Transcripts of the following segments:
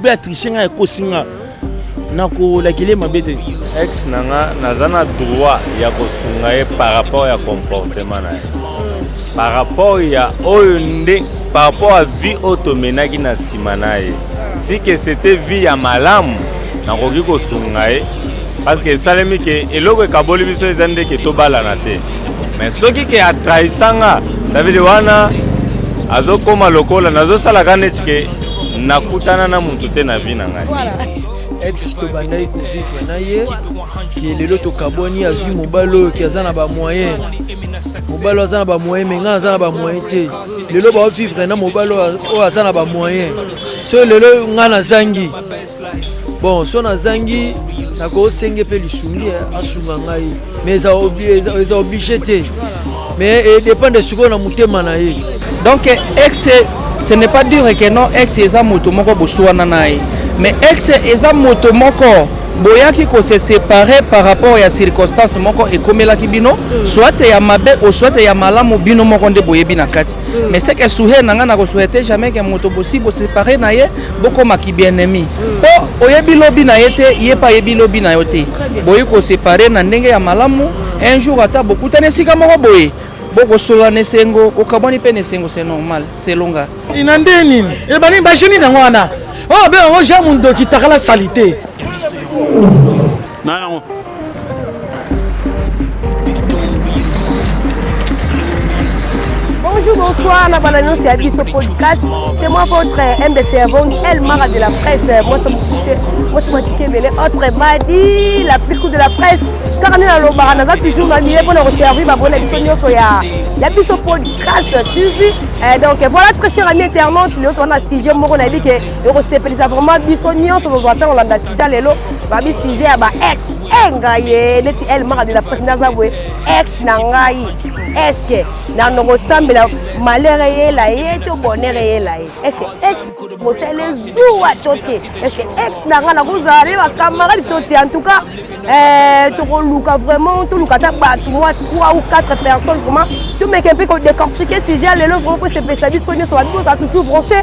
Mpe atriche ngai, akosi nga, nakolakele mabe te. Ex na nga, naza na droit ya kosunga ye par rapport ya comportement na ye, par rapport ya oyo nde, par rapport ya vie oyo tomenaki na nsima na ye. Si que c'était vie ya malamu, nakoki kosunga ye, parce que esalemi ke eloko ekaboli biso eza nde ke tobalana te. Mais soki ke atrahisa nga, ça veut dire wana azokóma lokola nazosalaka neti ke nakutana na mutu te na vie na ngai. Ex tobandaki kovivre na ye, ke lelo tokabwani, azwi mobali oyo ke aza na bamoyen. Mobali oyo aza na bamoyen, mais ngai aza na bamoyen te. Lelo baovivre na mobali oyo aza na bamoyen. So lelo ngai nazangi, bon, so nazangi, nakosenge mpe lisungi, asunga ngai, mais eza obligé te, mais edépendre sikoyo na motema na ye. Donc ex, ce n'est pas dire que non, ex eza moto moko boswana na ye, mais ex eza moto moko boyaki kose séparer par rapport ya circonstance moko ekomelaki bino, soit ya mabe o soit ya malamu, bino moko nde boyebi na kati. Mais ce que souhait na ngai, na kosouhaite jamais ke moto bosi boséparé na ye bokomaki bien ennemi, mpo oyebi lobi na ye te, ye mpe ayebi lobi na yo te. Boyi koséparer na ndenge ya malamu. Un jour ata bokutani esika moko boye, bokosolola na esengo, bokabwani mpe na esengo, c'est normal, selonga. Ina nde nini ebani bageni nango wana oyo babenga yango Jean Mundoki, takala salité. Na yango. Bonjour, bonsoir, la bonne annonce ya biso podcast. C'est moi votre MB Servante, El Mara de la presse. Moi, c'est moi, c'est moi qui est autre Madi, la plus cool de la presse. Kaka nde nalobaka, naza toujours na milieu mpona koservir babona biso nyonso ya biso podcast TV. Donc voilà, très cher ami internaute, lelo toza na sujet moko nayebi ke ekosepelisa vraiment biso nyonso. Tozwa ntango olanda sujet lelo, babi sujet ya ba ex. E ngai ye neti El Mara de la presse, nde aza boye. Ex na ngai, est-ce nando kosambela malheur eyela ye to bonheur eyela ye? Est-ce ex kosala zuwa to te? Est-ce ex na ngai nakozala ne bacamarade to te? En tout cas, tokoluka vraiment, toluka ata bato mwa 3 ou 4 personnes, vraiment tomeka mpe kodécortiquer sujet lelo, vraiment mpo esepelisa biso nyonso. Babi bozala toujours branché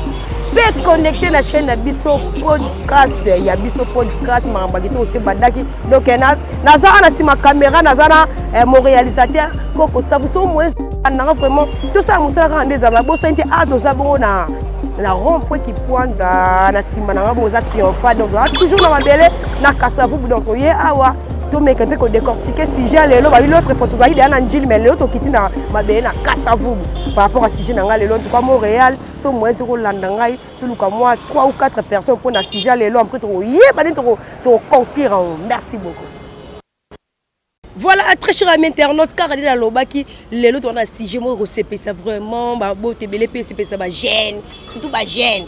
mpe connecté na chaîne na biso podcast ya biso podcast, makambo ya kitoko se bandaki. Donc naza wana nsima caméra, naza na mon réalisateur Koko Savu. So moyen nanga vraiment tosala mosala kaka nde ezala bosani te. A toza bongo na rond point Kipwanza, na nsima nanga bongo eza Triomphal. Donc toza toujours na mabele na Kasavubu. Donc toye awa tomeka mpe kodécortiquer sujet lelo. Babi l'autre fois tozalaki deya na Njili, mais lelo tokiti na mabele na Kasavubu par rapport à sujet na ngai lelo. En tout cas, Montréal, so moyen soki olanda ngai, toluka mwa 3 ou 4 personnes mpona sujet lelo, après tokoyeba nini tokoconclure yango. Merci beaucoup. Voilà, très cher ami internaute, kaka nde nalobaki, lelo toza na sujet moko ekosepelisa vraiment baboto ebele mpe esepelisa bajeune, surtout bajeune.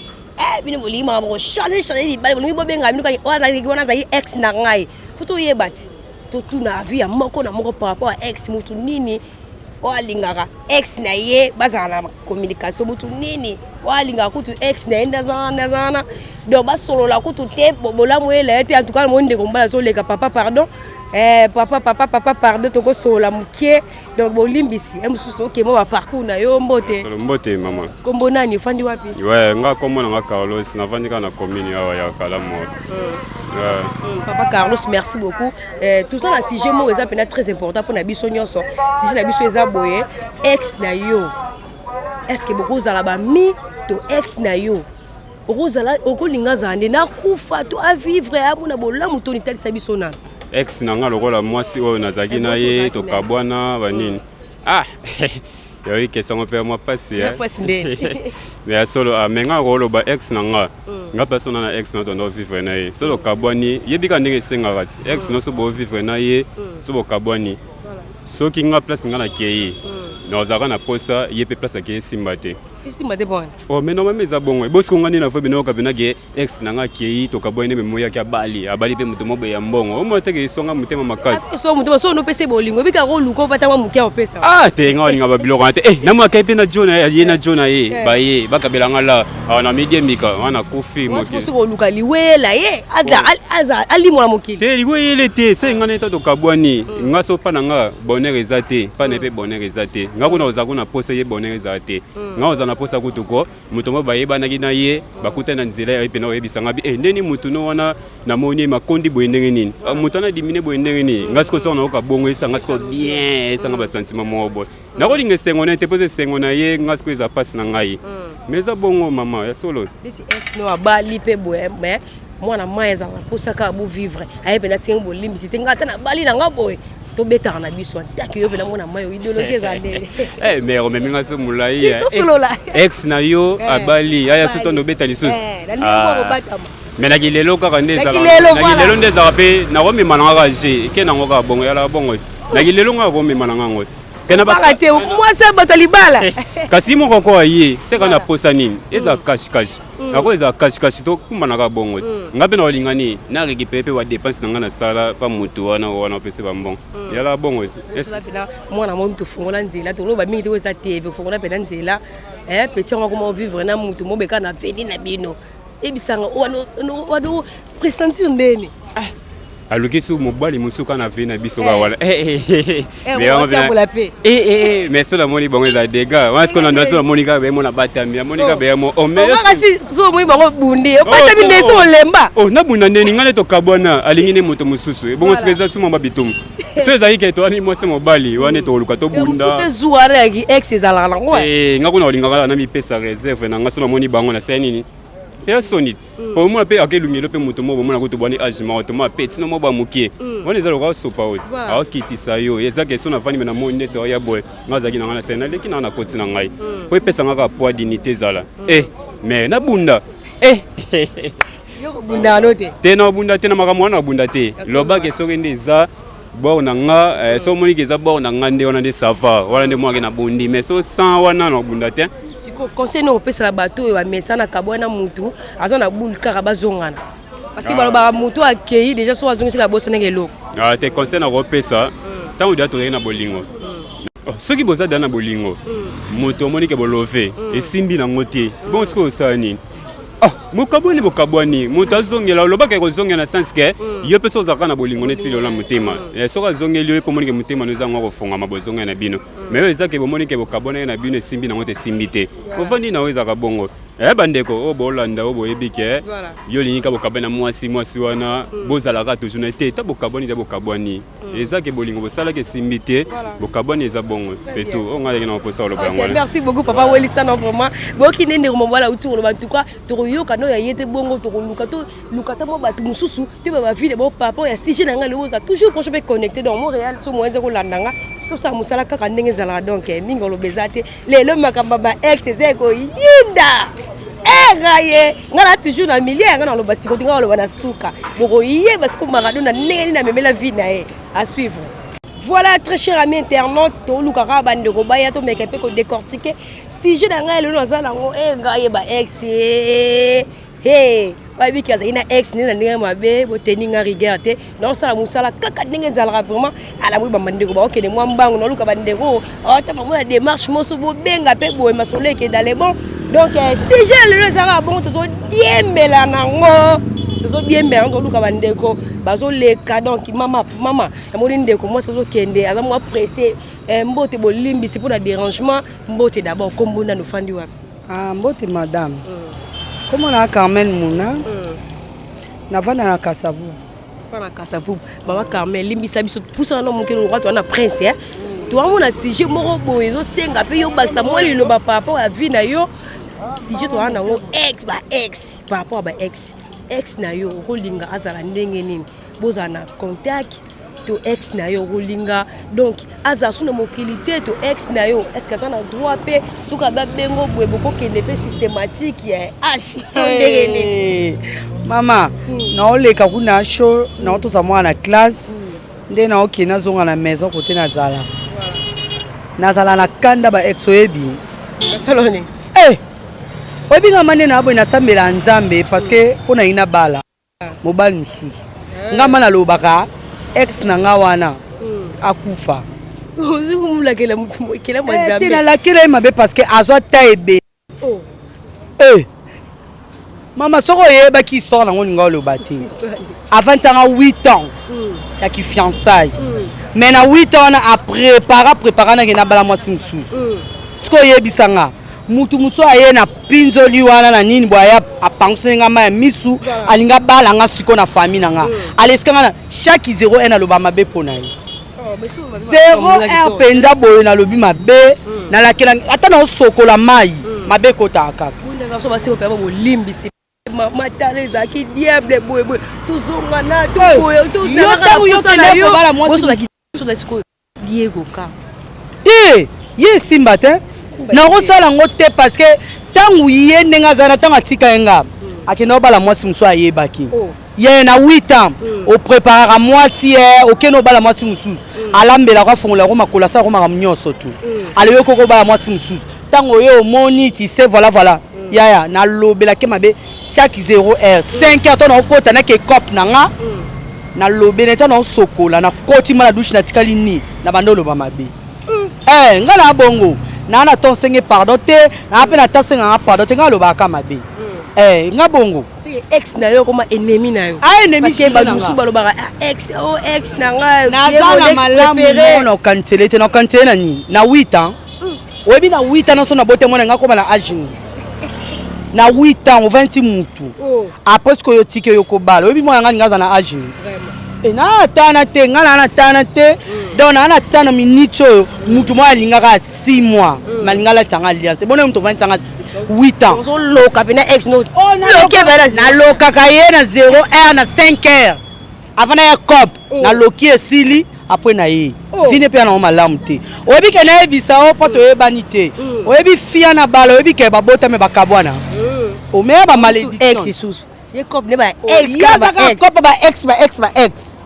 Bino bolingi makambo kochange change mibale, bolingi bobenga bino kaka wana azali ex na ngai. Fo toyeba ti totuna avis ya moko na moko par rapport à ex. Motu nini oyo alingaka ex na ye bazala na communication? Motu nini oyo alingaka kutu ex na ye nde aza wana, aza wana, donc basolola kutu te, bolamu eyela ye te? En tout cas, namoni ndeko mobali azoleka. Papa, pardon. Papa, papa, papa, pardon, tokosolola mokie. Donc bolimbisi ye mosusu, tokemo baparcours na yo. Mbote. Mbote, mama. Kombo nani? Ofandi wapi? Ouais, nga kombo na nga Carlos, navandi kaka na commune awa ya Kalamu. Ouais. Papa Carlos, merci beaucoup. Toza na sujet moko eza mpena très important mpona biso nyonso. Sujet na biso eza boye: ex na yo, est ce que bokozala bami to ex na yo okozala, okolinga azala nde nakufa to avivre, amona bolamu to nitalisa biso nano? Ex na nga, lokola mwasi oyo nazalaki na ye, tokabwana banini, ah, yayi question ngo mpe mwa pasi. Pasi nde. Mais ya solo, ah, mais nga koloba ex na nga, nga mpe na ex na tondo vivre na ye, so tokabwani, yebi kaka ndenge esengaka ti ex no so bovivre na ye, so bokabwani, soki nga place nga nakei, nazalaka na posa ye mpe place akei esimba te. Esimba te bwana. Oh, mais normalement eza bongo. Ebosiko nga nde nafo bino yoka ke ex na nga akei, tokabwani nde, memoyaki abali, abali mpe moto moko ya mbongo, omona teke esonga motema makasi. So motema so onopesa bolingo, ebika koluka opata mwa moke opesa. Ah te, nga olinga babiloko wana te. Eh, namwaka ye mpe na jo na ye, na jo na ye, baye bakabela nga la awa na midiembika wana kufi. Moki soki oluka liwela ye aza alimola mokili. Te, liweyele te. Se nga nde tokabwani, nga so mpa na nga bonheur eza te, mpa na ye mpe bonheur eza te. Nga kuna ozala kuna posa ye bonheur ezala te, nga ozala. na mposa kutu ko moto moko bayebanaki na ye, bakutani na nzela ya ye mpena oyebisa nga bi eh, ndeni motu no wana namoni ye makondi boye ndenge nini, ah, moto wana dimine boye ndenge nini. Nga sikoyo soko nayoka bongo esanga sikoyo bien, esanga basentiment moko boye, nakolinga esengo na ye te, mpo eza esengo na ye, nga sikoyo eza mpasi na ngai. Mais eza bongo, mama, ya solo. Neti ex no abali mpe boye, mais mwana mai ezalaka mposa kaka bovivre aye mpena asengi bolimbisi te, ngai ata nabali na nga boye, tobetaka na biso antake yo mpena mwana mai, idéologie eza ndenge. Eh, mais omemi nga so molai. Eh, tosolola. Ex na yo abali, aya so tondo obeta lisusu. Na ndenge moko kobatama. Mais na kilelo kaka nde ezalaka. Kilelo, na voilà. kilelo nde ezalaka mpe nakomema na nga kaka je eke nango kaka bongo, eyalaka bongo na kilelo, nga komema na nga yango te na Baka te, mwasi ya bato ya libala. Kasi moko ko aye seka na posa nini, eza cash cash nako, eza cash cash, tokumbanaka bongo. Nga mpe na kolinga nini, na récupéré mpe badepense na nga nasala pa motu wana wana opesi bambongo, eyalaka bongo. Tosala mpena mwana mo tofongola nzela, toloba mingi te, eza tv ofongola mpena nzela. Petit yango akoma vivre na mutu mobeka na veni na bino, ebisanga wana pressentir ndeni. Aluki su mobali mosusu kaka na vie na biso kaka wana. Otambola mpe. Mais so namoni bango eza dégâts wana, sikoyo na so namoni kaka beyemo na batami, amoni kaka beyemo, oh, mais okaka si so omoni bango bundi, obatami nde so olemba. Oh, nabunda ndeni? Ngai nde tokabwana, alingi nde moto mosusu, ebongo soki eza suma bitumu so ezali ke toani mwasi mobali wana, tokoluka tobunda. Mpe zuwa wana yaki ex ezalaka nango. Eh, nga kuna olingaka kaka na mipesa réserve na nga, so namoni bango nasali nini mpe ya soni po omona mpe akelungelo mpe moto moko bomona kutu bwani age moko tomona mpe tino moko bamokie wana eza lokola sopa oti aokitisa yo, eza ke so navandi me namoni neti oya boye, nga azalaki na nga na sene, naleki na nga na koti na ngai po epesa nga kaka poids dignité ezala. Eh, mais nabunda, eh. Yo kobunda no te. Te, na obunda te na makambo wana, obunda te. Lobake soki nde eza bord na nga, so omoniki eza bord na nga nde wana nde ça va, wana nde mwake na bundi, mais so sans wana na obunda te. Siko conseil nini okopesela bato oyo bamesana kabwa na mutu aza na boule kaka bazongana? Parce que balobaka mutu akei déjà, so azongisaka abosanaka eloko. Ah, te, conseil nakopesa, ntango deya tozali na bolingo. Oh, soki boza deya na bolingo, moto omoni ke bolove esimbi nango te, bongo soki osala nini? Ah, bokabwani, bokabwani, moto azongela, olobaka kozongela na sens ke yo mpe so ozalaka na bolingo neti lelo na motema. Soki azongeli yo mpe omoni ke motema no ezango kofungama, bozongela na bino. Mais oyo eza ke bomoni ke bokabwanaki na bino, esimbi nango te, esimbi te, ovandi na oyo ezalaka bongo. Bandeko oyo bolanda, oyo boyebi ke yo olingi ka bokabwani na mwasi, mwasi wana bozalaka toujours na te, ta bokabwani te, bokabwani, eza ke bolingo bosalaki esimbi te, bokabwani, eza bongo, c'est tout oyo ngai aleki na koposa koloba yango wana. Merci beaucoup, papa Welisana. Vraiment boyoki nde ndeko mobali auti koloba. En tout cas tokoyoka no ya ye te, bongo tokoluka toluka ta mwa bato mosusu te, bavile bo papa oyo ya sujet na ngai lelo oza toujours branché mpe connecté. Donc Montréal so moyen eza kolanda nga, tosala mosala kaka ndenge ezalaka. Donc mingi oloba eza te, lelo makambo ya ba ex eza ekoyinda era ye, ngai na toujours na milieu yanga, naloba siko te, ngai naloba na suka, bokoyeba siko Maradona ndenge nini amemela vie na ye. À suivre. Voilà, très cher ami internaute, tolukaka bandeko baya, tomeka mpe kodécortiquer sujet na ngai lelo. Naza nango e ngai yeba ex he, bayebiki azalaki na ex nde na ndenge mabe, boteni nga rigueur te, naosala mosala kaka ndenge ezalaka. Vraiment alamoi bandeko baokende mwa mbangu, naluka bandeko ata bamona démarche moso, bobenga mpe boye masolo ekenda le bon. Donc sujet lelo ezalaka bongo, tozodiembela nango, tozodiembela yango, toluka bandeko bazoleka. Donc mama, mama, namoni ndeko mwasi azokende, aza mwa pressé. Mbote, bolimbisi mpona dérangement. Mbote d'abord, kombo nani, ofandi wapi? Ah, mbote madame. Kombo na Carmel Muna. Navanda na Kasavubu. Na Kasavubu. Mama Carmel, limbisa biso, pusana na moke lokwa toza na prince. Toamona sujet moko boye ezosenga mpe yo bakisa mwa liloba par rapport ya vie na yo. Sujet toza nango ex, ba ex, par rapport ya ba ex. Ex na yo okolinga azala ndenge nini? Bozala na contact to ex na yo okolinga donc azala so na mokili te? To ex na yo, est ce que aza na droit mpe soki ababengo boye, bokokende mpe systématique ya h to ndenge nini? Mama, naoleka kuna show, naotosa mwana na classe, nde naokende, nazonga na maison kote nazala, nazala na kanda ba ex, oyebi. Basaloni. Eh, oyebi nga ma nde na boye, nasambela Nzambe parce que mpo na ye nabala mobali mosusu. Nga ma nalobaka ex na nga wana akufa. Ozwi komulakela motu ekela mwa. Te. Nzambe. Nalakela ye mabe parce que azwa ta ebele. Eh, mama, soki oyebaki histoire nango, olinga oloba te. Avandisanga 8 ans ya kifiançaille, mais na 8 ans wana aprépara prépara nake nabala mwasi mosusu. Soki oyebisanga Mutu mosusu aye na pinzoli wana na nini boye, aya apanguseli nga mai ya misu, alingi abala nga sikoyo na famille na nga. Alesika nga na chaque 0 1 aloba mabe mpo na ye. 0 heure mpenza boye nalobi mabe, nalakela ata naosokola mai, mabe ekotaka kaka. So basi oyo bolimbisi matala ezalaki diable boyeboye, tozongana toboye. Yo ntango yo okende kobala mwasi sikoyo, Diego ka te, ye esimba te, nakosala yango te, parce que ntango ye ndenge aza na ntango atika ye nga, akende obala mwasi mosusu ayebaki ye na 8 ans. Opreparaka mwasi ye, okende obala mwasi mosusu, alambelaka, afungolaka makolo, asalaka makambo nyonso tu. Ale yo koko obala mwasi mosusu, ntango oyo omoni ti se voilà voilà. Yaya, nalobelaki mabe chaque 0 heure, 5 heures to naokota nake cope na nga, nalobela ntango naosokola, nakoti ma na douche, natikali ni na banda oloba mabe. Eh, nga na bongo naa na to nsenge pardon te, naa mpe na ta senganga pardon te, nga alobaka mabe. Eh, nga bongo. Ex na yo koma ennemi na yo? Ah, ennemi. Parce que bato mosusu balobaka: "Ah, ex o ex na nga." Naza na malamu moko na okanisele te, na okanisele na nini na 8 ans. Oyebi na 8 ans nyonso nabote mwana nga, koma na age nini na 8 ans, ovandi mutu après sikoyo otiki oyo kobala. Oyebi mwana nga ninga aza na age nini? E naa tana te, nga naa na tana te. Donc naa na tana minute oyo mutu moko alingaka ya 6 mois, mais alinga alatanga alliance ebona mutu ovandi tanga 8 ans. Ozoloka mpena ex no? Nalokaka ye na 0 heure, na 5 heures avant na ya cop, naloki esili apres na ye vine mpe yango malamu te. Oyebi ke nayebisa o mpo toyebani te. Oyebi fia na bala, oyebi ke babotame bakabwana, omeya bamalédiction. Ex lisusu ye cop ne ba ex kaka ba ex. Kopa ba ex, ba ex, ba ex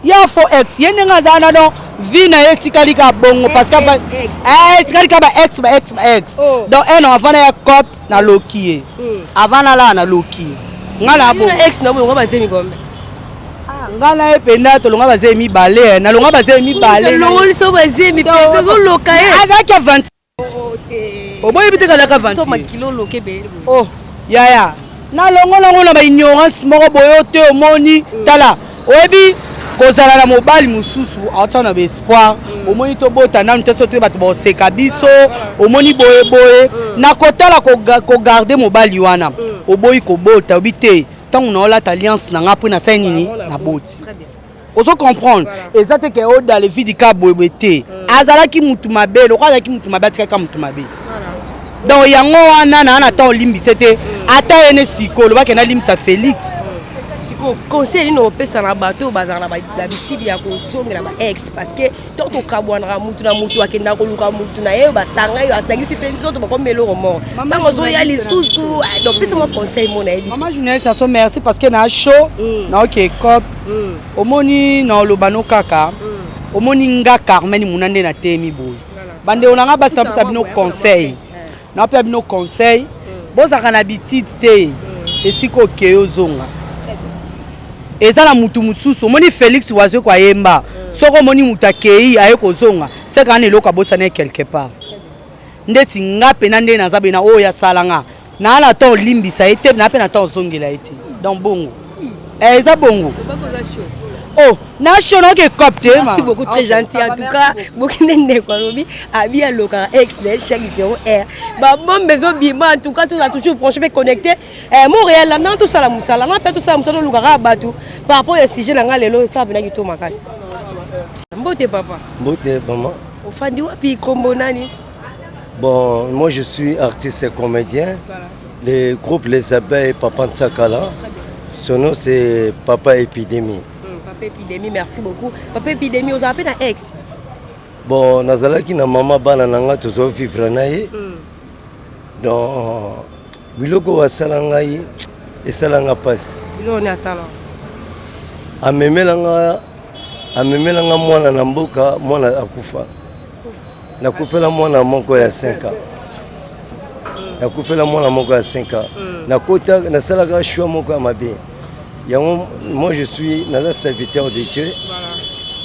ya fo ex. Ye ndenge aza wana, donc vie na ye etikali kaka bongo, parce que etikali kaka ba ex, ba ex, ba ex. Donc un an avant na ya cop, naloki ye avant nalala, naloki ye nga na bongo. Ex na bolongo bazemi gombe? Nga na ye mpenza tolonga bazemi mibale, nalonga bazemi mibale. Longoliso bazemi mpe tozoloka ye. Azalaki aventure, oboyebi te, kazalaki aventure. Makilo oloke ebele. Oh yaya, nalongola ngo na baignorance moko boye te. Omoni, tala, oyebi kozala na mobali mosusu aotia na baespoir, omoni tobota nanu te, so te bato baoseka biso, omoni boyeboye na kotala kogarder mobali wana, oboyi kobota, obi te ntango naolata alliance na nga mpo nasali nini, naboti. Ozo comprendre, eza te ke odale vidi ka boyeboye te. Azalaki mutu mabe, lokola azalaki mutu mabe, atikaka mutu mabe. Donc yango wana naa na temps olimbisa te, ata ye ne sikoyo olobaki nalimbisa Félix. Sikoyo conseil nini opesa na bato oyo bazala na babitidi ya kozongela ba ex? Parce que tant tokabwanaka, mutu na mutu akendaka koluka mutu na ye, basanga yo, asangisi mpe nzoto, bakomi eloko moko. Ntango ozoya lisusu, donc pesa mwa conseil mo nayebi. Mama journaliste aso, merci, parce que na chaud naoke cop. Omoni, na oloba no kaka, omoni nga Carmen muna nde nateyemi boye. Bandeko na nga basi, napesa bino conseil, napesa bino conseil: bozalaka na bitide te. Esika okei, ozonga, eza na mutu mosusu. Omoni Félix Wazeko ayemba, soki omoni mutu akei aye kozonga, seka na eloko abosani ye quelque part. Ndeti nga mpena nde naza bena oyo asala nga, naa na temps olimbisa ye te, naa mpe na temps ozongela ye te. Donc bongo eza bongo. Oh, na chaud, naoke cop te. Merci beaucoup, très gentil. En tout cas bokinde ndeko alobi abi alokaka ex na ye chaque 0 heure, babombe ezobima. En tout cas toza toujours branché mpe connecté Montréal. Landa, tosala mosala nga mpe tosala mosala, tolukaka bato par rapport ya sujet na nga lelo. Esala mpena kitoko makasi. Mbote papa. Mbote mama. Ofandi wapi? Kombo nani? Bon, moi je suis artiste et comédien. Voilà. Le groupe Les Abeilles Papa Ntsakala. Son nom c'est Papa Épidémie. Papa Épidémie, merci beaucoup. Papa Épidémie, vous avez un ex? Bon, nazalaki na mama bana na nga, tozo vivre na ye. Donc biloko asala ngai esala nga mpasi. Biloko ni asala? Amemelanga, amemelanga mwana na mboka, mwana akufa. Nakufela mwana moko ya 5 ans, nakufela mwana moko ya 5 ans. Nakota, nasalaka choix moko ya mabe. Yango moi je suis, naza serviteur de Dieu,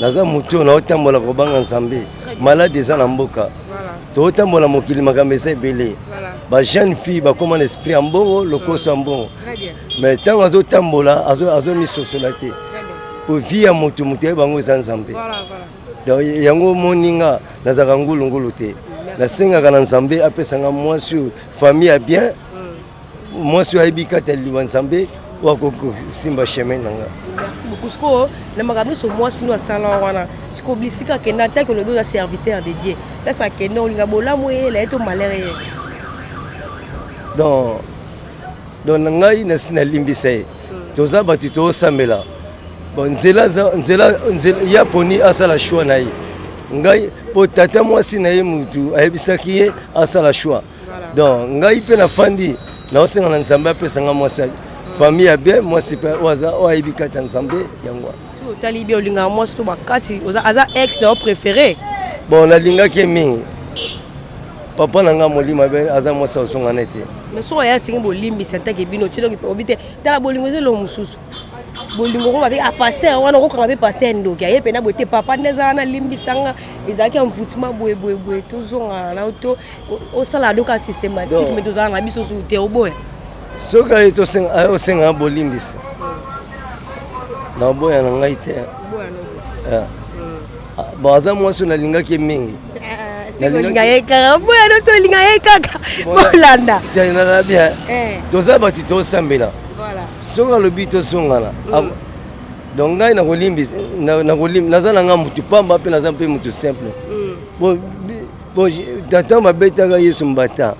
naza motu oyo naotambola kobanga Nzambe. Malade eza na mboka, tootambola mokili, makambo eza ebele. Bajeune fille bakóma na esprit ya mbongo, lokoso ya mbongo, mais ntango azotambola azomisosola te, po vie ya motu, moto ayeba yango eza Nzambe. Donc yango moninga, nazalaka ngulungulu te. Nasengaka na Nzambe apesa nga mwasi oyo famille ya bien, mwasi oyo ayebi kati ya liloba Nzambe, oyo akoki kosimba chemin na nga. Merci beaucoup. Sikoyo na makambo nyonso mwasi no asala wana, sikoyo bisika akenda, en tant que olobi oza serviteur de Dieu, place akenda olinga bolamu eyela ye to malheur eyela? Donc na ngai nasi nalimbisa ye. Toza bato toosambela. Bon, nzela nzela nzela ya poni asala choix na ye. Ngai po tata mwasi na ye mutu ayebisaki ye asala choix. Donc ngai mpe nafandi naosenga na Nzambe apesa nga mwasi famille ya bien, mwasi mpe oyo ayebi kati ya Nzambe, yango wana. Otali bien, olingaka mwasi to makasi, aza ex na yo préféré? Bon, nalingaki ye mingi. Papa na nga molimo abe aza mwasi azonga na te. Mais soki aya asengi bolimbisi en tant que bino tie, donc obi te. Tala, bolingo eza eloko mosusu. Bolingo ko babe a pasteur wana, okokanga mpe pasteur ndoki aye mpena boye te. Papa nde eza wana, limbisanga, ezalaki envoûtement boye boye boye, tozongana na to osala doka systématique, mais tozala na biso suku te, oboya? Soki aye osenga bolimbisi, naboya na ngai te. Bon, aza mwasi oyo nalingaki ye mingi. Olinga ye kaka, boya no tolinga ye kaka, bolanda. Nala bien, toza bato tosambela. Soki alobi tozongana, donc ngai nakolimbisa, naza na ngai motu pamba mpe naza mpe motu simple. Bon, tata babetaka Yesu mbata,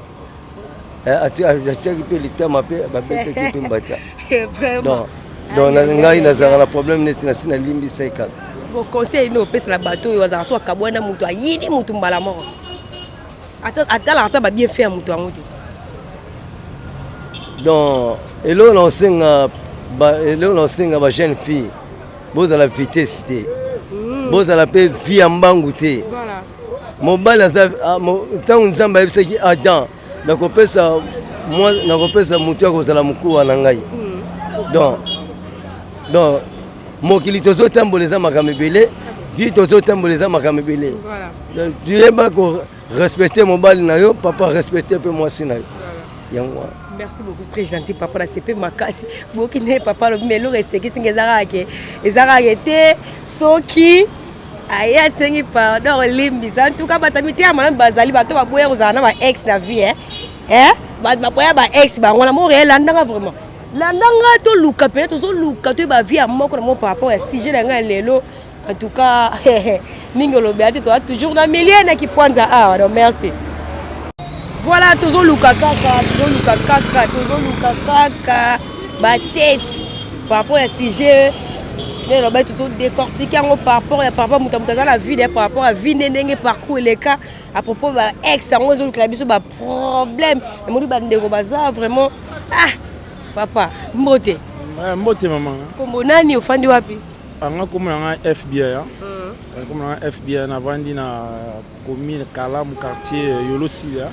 atiaki mpe litama mpe babetaki mpe mbata. Donc ngai nazalaka na problème neti nasi nalimbisa ye kala. Conseil nini opesela bato oyo azalaka so akabwana moto, ayini motu mbala moko, atalaka ata babienfait ya moto yango te? Donc eloko na osenga bajeune fille, bozala vitesse te, bozala mpe vie ya mbangu te. Mobali aza, ntango Nzambe ayebisaki Adam: "Nakopesa, nakopesa motu ya kozala mokuwa na ngai." Donc mokili tozotambola eza makambo ebele, vie tozotambola eza makambo ebele. Toyeba korespecte mobali na yo, papa, respecte mpe mwasi na yo, yango wana. Merci beaucoup, très gentil papa. Na sepe makasi boki nde papa alobi, mais eloko esekisi nga eza kaka ke eza kaka te soki aye asengi pardon, olimbisa. En tout cas, bato ya mitema malamu bazali, bato baboya kozala na ba ex na vie, eh bato baboya ba ex bango na moko. Elandanga vraiment, landanga, toluka pene, tozoluka toyeba vie ya moko na moko par rapport ya sujet na ngai lelo. En tout cas, mingi olobi ati toza toujours na milieu na Kipwanza awa. Donc merci, voilà. Tozoluka kaka, tozoluka kaka, tozoluka kaka batete par rapport ya sujet nde lobai, tozodécortique yango par rapport ya par rapport moto moto aza na vie par rapport ya vie nde ndenge parcours eleka à propos ba ex yango ezolukela biso baproblème. Namoni bandeko baza vraiment. Ah papa, mbote. Mbote mama. Kombo nani, ofandi wapi? Anga kombo na nga FBI, kombo na nga FBI, navandi na commune Kalamu, quartier Yolo Silia.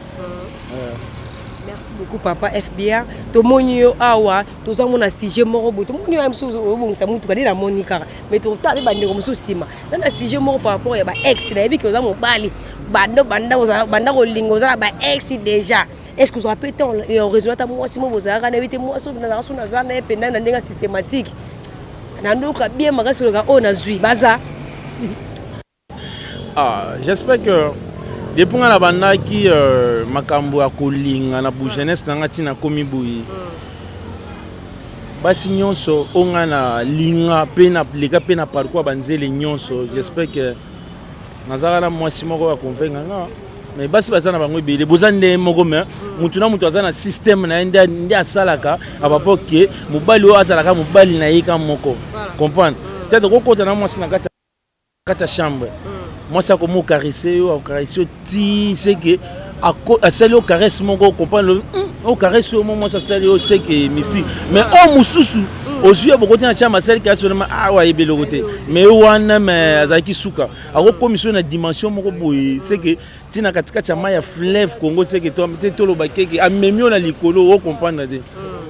Merci beaucoup papa FBI. Tomoni yo awa, toza mona sujet moko boye. Tomoni yo mosusu obongisa mutuka nde namoni kaka, mais totala mpe bandeko mosusu nsima na na sujet moko par rapport ya ba ex. Nayebi ke oza mobali, banda banda banda kolinga, oza na ba ex déjà. Est ce que ozala mpe temps ya raison ata mwasi mo bozalaka na yebi te, mwasi oyo nazalaka so naza na ye mpenza na ndenge systématique, nandoka bien makasi koleka oyo nazwi baza? Ah, j'espère que depuis nga na bandaki makambo ya kolinga na bu jeunesse na nga ntina komi boye, basi nyonso oyo nga na linga mpe naleka mpe na parcours ya banzele nyonso, j'espère que nazalaka na mwasi moko ya convaincre nga. Mais basi baza na bango ebele, boza nde moko, mais mutu na mutu aza na système na ye nde asalaka apapo ke mobali oyo azalaka mobali na ye ka moko, comprendre? Peut-être okokota na mwasi na kati ya chambre, mwasi akomi ocaresse yo, akocaresse yo ti seke asali yo caresse moko, comprendre? O caresse oyo mo mwasi asali yo seke mystique, mais oyo mosusu ozwi yo bokoti na chambre, asali caresse wana, awa ayebi eloko te, mais wana mais azalaki suka, akokomisa yo na dimension moko boye seke ntina katikati ya mai ya fleuve Congo, seke te toloba keke amemi yo na likolo, ocomprendre te.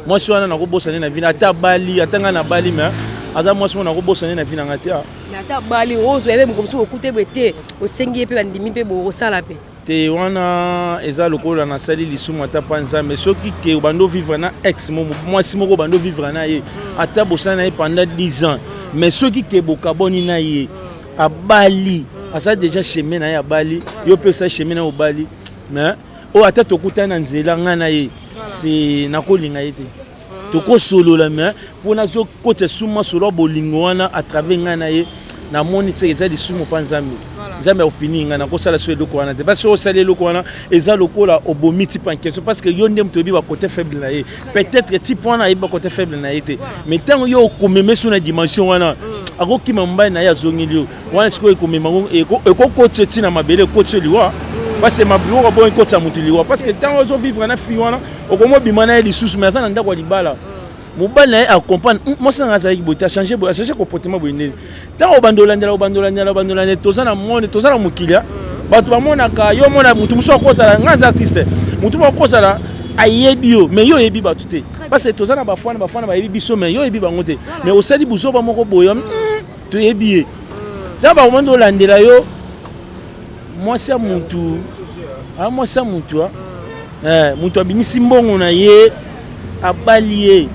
Mwasi wana nakobosana na vie, ata bali, ata ngai nabali, mais aza mwasi moko nakobosana na vie na ngai te. Ata bali, ozwa ye mpe mokomosu, okute boye te, osengi ye mpe, bandimi mpe, bokosala mpe? Te, wana eza lokola nasali lisumu ata mpa Nzambe. Soki ke obandi ovivre na ex, mwasi moko obandi ovivre na ye, ata bosali na ye pendant 10 ans, mais soki ke bokaboni na ye, abali, asali déjà chemin na ye, abali, yo mpe osali chemin na ye, obali. Mais oyo ata tokutani na nzela, ngai na ye, se nakolinga ye te. Tokosolola, mais mpo nazokota suma solo ya bolingo wana à travers ngai na ye, namoni te eza lisumu mpa Nzambe. Nzambe akopini ngai, nakosala so eloko wana te. Parce osali eloko wana, eza lokola obomi type en question, parce que yo nde moto oyebi bakote faible na ye. Peut-être type wana ayebi bakote faible na ye te, mais ntango yo okomema so na dimension wana, akokima mobali na ye, azongeli yo wana. Sikoyo ekomema ngo, ekokotisa ntina mabele, ekotisa liwa, parce que mabiloko bongo ekotisa motu liwa, parce que ntango ozovivre na fille wana, okomobima na ye lisusu, mais aza na ndako ya libala, mobali na ye acomprendre: mwasi nanga azalaki boye te, achange boye, achange comportement boye. Ndeni ntango obanda olandela, obanda olandela, obanda olandela, toza na monde, toza na mokili, bato bamonaka yo. Omona motu mosusu akozala, ngai aza artiste, motu moko akozala ayebi yo, mais yo oyebi bato te, parce que toza na bafana, bafana bayebi biso, mais yo oyebi bango te. Mais osali buzoba moko boye, toyebi ye. Ntango bakomandi olandela yo, mwasi ya mutu, mwasi ya mutu, mutu abimisi mbongo na ye, abali ye,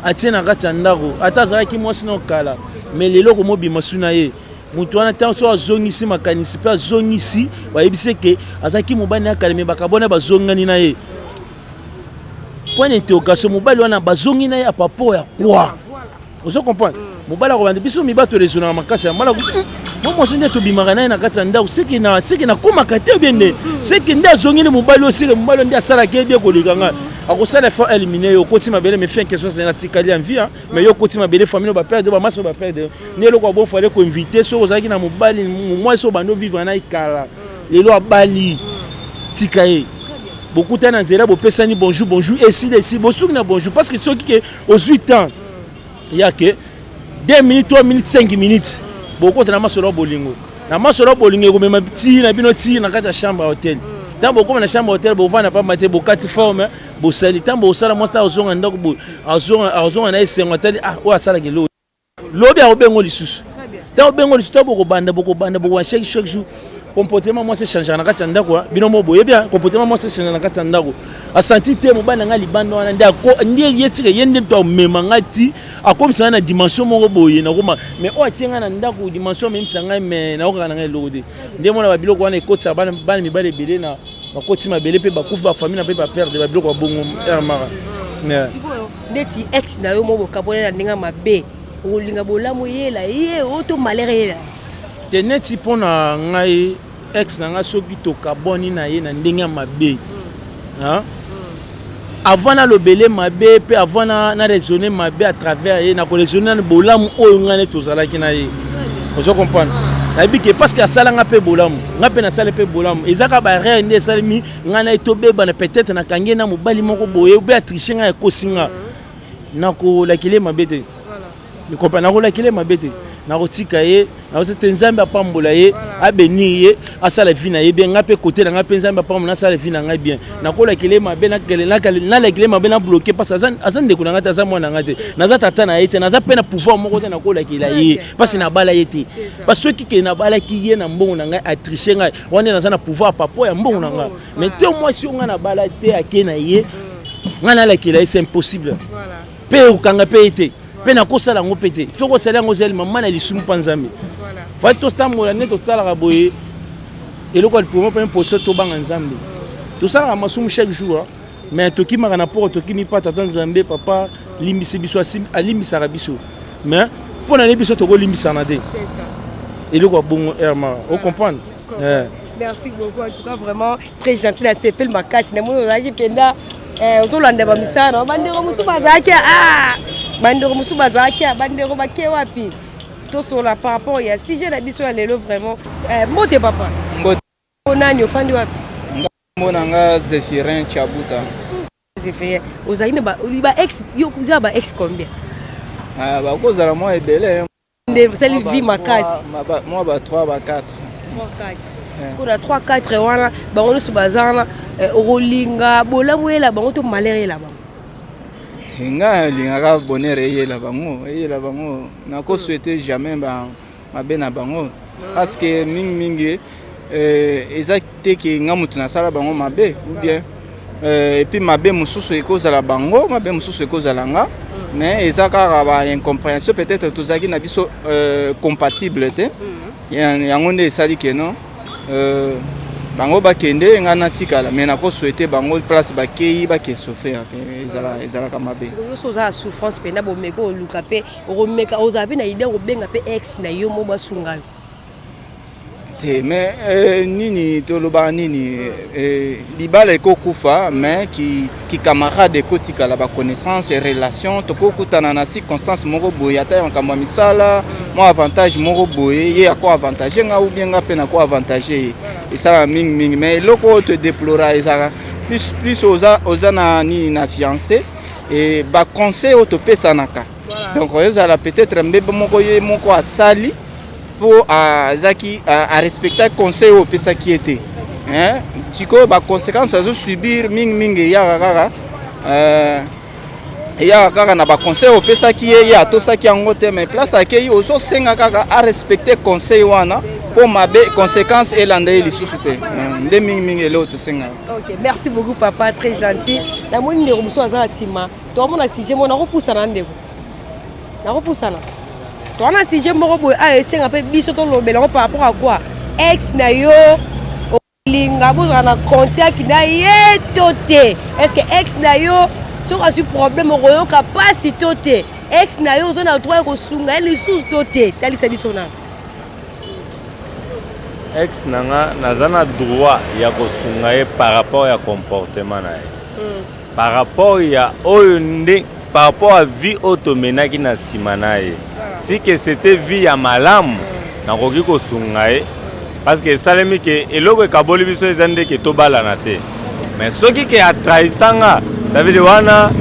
atie na kati ya ndako. Ata azalaki mwasi na okala, mais lelo komobima su na ye, motu wana, ntango so azongisi makanisi mpe azongisi, bayebisi eke azalaki mobali na akala, mais bakabwana, bazongani na ye, point d'interrogation. Mobali wana bazongi na ye apapo ya quoi? Ozo comprendre? Mobali akobanda, biso mibali toraisonnaka makasi ya mobali. Mwa mwasi nde tobimaka na ye na kati ya ndako, seke nakomaka te bien, nde seke nde azongeli mobali oyo, seke mobali oyo nde asalaka ye bien koleka ngai. Akosala effort éliminer yo, okoti mabele. Mais fin question, c'est natikali en vie, mais yo okoti mabele, famille oyo baperdre, bamasi oyo baperdre. Nde eloko ya bon, fallait koinvite. Soki ozalaki na mobali, mwasi oyo bandi ovivre na ye kala, lelo abali, tika ye. Bokutani na nzela, bopesani bonjour, bonjour, esili, esili, bosuki na bonjour. Parce que soki ke ozwi temps ya ke 2 minutes, 3 minutes, 5 minutes, bokota na masolo ya bolingo. Na masolo ya bolingo ekomema ti na bino ti na kati ya chambre ya hotel. Ntango bokóma na chambre ya hotel, bovanda pamba te, bokati forme, bosali. Ntango bosala, mwasi ta azonga ndako boye, azonga na esengo, atali: ah, oyo asalaka eloko. Lobi akobengo lisusu. Ntango obengo lisusu, ntango bokobanda, bokobanda, bokobanda, chaque jour comportement mwasi echangeaka na kati ya ndako. Bino mo boyebi comportement mwasi echangeaka na kati ya ndako. Asanti te mobali na ngai libanda wana nde nde ye tika ye, nde moto amema ngai ti akomisa ngai na dimension moko boye nakoma. Mais oyo atie ngai na ndako, dimension amemisa ngai, mais nakokaka na ngai eloko te. Nde mona babiloko wana ekotisaka bana mibali ebele na bakoti mabele mpe bakufi, bafamille na mpe baperdre babiloko ya bongo mara. Neti ex na yo mo bokabwana na ndenge mabe, okolinga bolamu eyela ye o to malheur eyela? Te, neti mpo na ngai, ex na ngai, soki tokabwani na ye na ndenge ya mabe, avant nalobele mabe mpe avant na raisonne mabe à travers ye, nakoraisonne na bolamu oyo ngai nde tozalaki na ye. Ozo comprendre? Nayebi ke parce que asala nga mpe bolamu, nga mpe nasala mpe bolamu. Eza kaka baerreur nde esalemi ngai na ye tobebana. Peut-être nakangi ye na mobali moko boye, obe atriche ngai, ekosi nga, nakolakile mabe te. Comprendre? Nakolakile mabe te, nakotika ye, nakosa te. Nzambe apambola ye, abénir ye, asala vie na ye bien. Ngai mpe kote na ngai mpe, Nzambe apambola, nasala vie na ngai bien. Nakolakile mabe, nalakile mabe, na bloqué, parce que aza ndeko na ngai te, aza mwana na ngai te, naza tata na ye te, naza mpe na pouvoir moko te nakolakela ye, parce nabala ye te. Parce soki ke nabalaki ye na mbongo na ngai, atriche ngai, wana nde naza na pouvoir papo ya mbongo na ngai. Mais te, mwasi oyo ngai nabala te, ake na ye, ngai nalakela ye, c'est impossible. Mpe okanga mpe ye te, mpe nakosala yango mpe te. Soki osali yango, ozali mama na lisumu mpa Nzambe. Fai totambola nde tosalaka boye. Eloko ya lipromo mpe imposition, tobanga Nzambe. Tosalaka masumu chaque jour, mais tokimaka na poko, tokimi pa tata Nzambe. Papa limbisi biso, alimbisaka biso, mais mpo na nini biso tokolimbisana te? Eloko ya bongo, herma, ocomprendre? Merci beaucoup, en tout cas vraiment très gentil. Na sepel makasi, namoni ozalaki mpenza ozolanda bamisala na bandeko mosusu bazalaki. Bandeko mosusu bazalaki, bandeko bake wapi? Tosola par rapport ya sujet na biso ya lelo. Vraiment, mbote papa. Mbote. Nani, ofandi wapi? Nkombo na nga Zéphirin Chabuta. Zéphirin, ozali na ba ex, yo oza ba ex combien? Bakozala mwa ebele. Nde osali vie makasi. Mwa ba 3, ba 4. Sikoyo na 3, 4 wana, bango nyonso baza wana, okolinga bolamu eyela bango to malheur eyela bango? Nga alingaka bonheur eyela bango, eyela bango. Nakosouhaite jamais mabe na bango, parce que mingimingi eza te ke nga motu nasala bango mabe ou bien. Et puis mabe mosusu ekozala bango, mabe mosusu ekozala nga, mais eza kaka ba incompréhension. Peut-être tozalaki na biso compatible te, yango nde esali ke non. Bango bakende, ngai natikala, mais nakosouhaiter bango place bakei bake souffrir te, ezalaka mabe. Nyonso oza na souffrance mpenza, bomeka oluka mpe okomeka, ozala mpe na idée kobenga mpe ex na yo mo basunga yo? Te, mais nini tolobaka nini, libala ekokufa, mais ki camarade ekotikala, baconnaissance, relation. Tokokutana na circonstance moko boye, ata ya makambo ya misala, mwa avantage moko boye, ye ako avantage nga ou bien nga mpe nako avantage ye. Esalaka mingimingi, mais eloko oyo todeplora ezalaka plus oza na nini, na fiancé e baconseil oyo topesanaka. Donc ezala peut-être mbebe moko ye moko asali mpo azaki arespecta conseil oyo opesaki ye te. Sikoyo baconséquence azosubir mingimingi eyaka kaka na baconseil oyo opesaki ye, ye atosaki yango te, mais place akei ozosenga kaka arespecte conseil wana mpo mabe conséquence elanda ye lisusu te. Nde mingimingi eloko tosengaka. Ok, merci beaucoup papa, très gentil. Namoni ndeko mosusu aza na nsima. Toamona sujet moko, nakopusana ndeko, nakopusana. Toza na sujet moko boye ayo esenga mpe biso tolobela yango par rapport à quoi? Ex na yo, olinga bozala na contact na ye to te? Est ce que ex na yo soki azwi problème okoyoka mpasi to te? Ex na yo, oza na droit ya kosunga ye lisusu to te? Talisa biso na Ex na nga, naza na droit ya kosunga ye par rapport ya comportement na ye, par rapport ya oyo nde, par rapport à vie oyo tomenaki na nsima na ye. Si que c'était vie ya malamu, nakoki kosunga ye, parce que esalemi ke eloko ekaboli biso eza nde ke tobalana te. Mais soki ke atrahisa nga, ça veut dire wana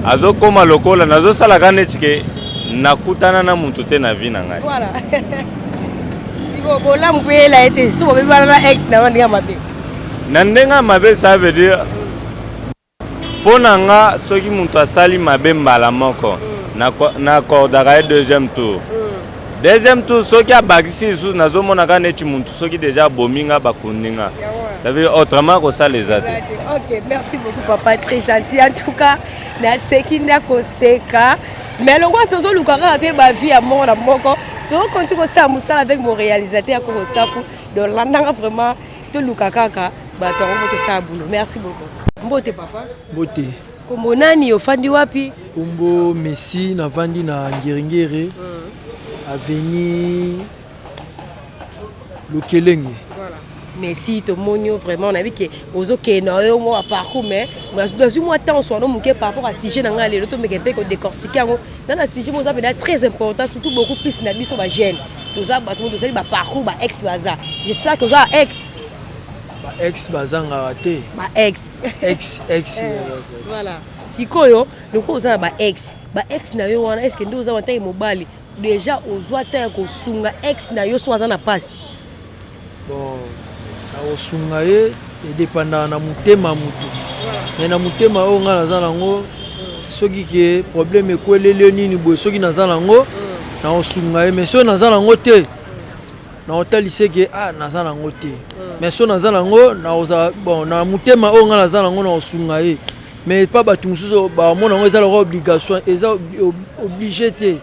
azokóma lokola nazosalaka neti ke nakutana na mutu te na vie na ngai. Voilà, sikoyo bolamu mpe yela ye te so bobebana na ex na yo ndenge ya mabe? Na ndenge ya mabe, ça veut dire mpo na nga, soki moto asali mabe mbala moko, naakordaka ye deuxième tour. Deuxième tour, soki abakisi lisusu, nazomona kaka neti motu soki déjà abomi nga, bakundi nga. Ça veut dire autrement kosala eza te. Ok, merci beaucoup papa, très gentil. En tout cas naseki nde koseka, mais lokola tozoluka kaka toyeba vie ya moko na moko, tokokonti kosala mosala avec mon réalisateur Koko Safu. Donc landanga vraiment, toluka kaka bato yango mpo tosala boulot. Merci beaucoup. Mbote papa. Mbote. Kombo nani, ofandi wapi? Kombo Messi, navandi na Ngeringere, avenue Lukelenge. Messi, tomoni yo vraiment, nayebi ke ozokende na yo mwa parcours, mais nazwi mwa temps swano moke par rapport à sujet na ngai lelo. Tomeke mpe kodécortiquer yango na sujet mo oza mpenza très important, surtout beaucoup plus na biso bajeune. Toza bato mo tozali baparcours, baex baza. J'espère que oza ex. Baex bazangaka te. Baex. Ex, ex. Voilà, sikoyo lokola oza na baex, baex na yo wana, est ce que nde oza wana ntange mobali déjà ozwa temps ya kosunga ex na yo so aza na mpasi? Bon, nakosunga ye edépendaka na motema motu, mais na motema oyo ngai naza nango, soki ke problème ekweleli yo nini boye, soki naza nango nakosunga ye. Mais soki naza nango te, nakotalisa ke ah, naza nango te. Mais soki naza nango, nakozala bon na motema oyo ngai naza nango, nakosunga ye. Mais pa bato mosusu bamona yango eza lokola obligation, eza obligé te.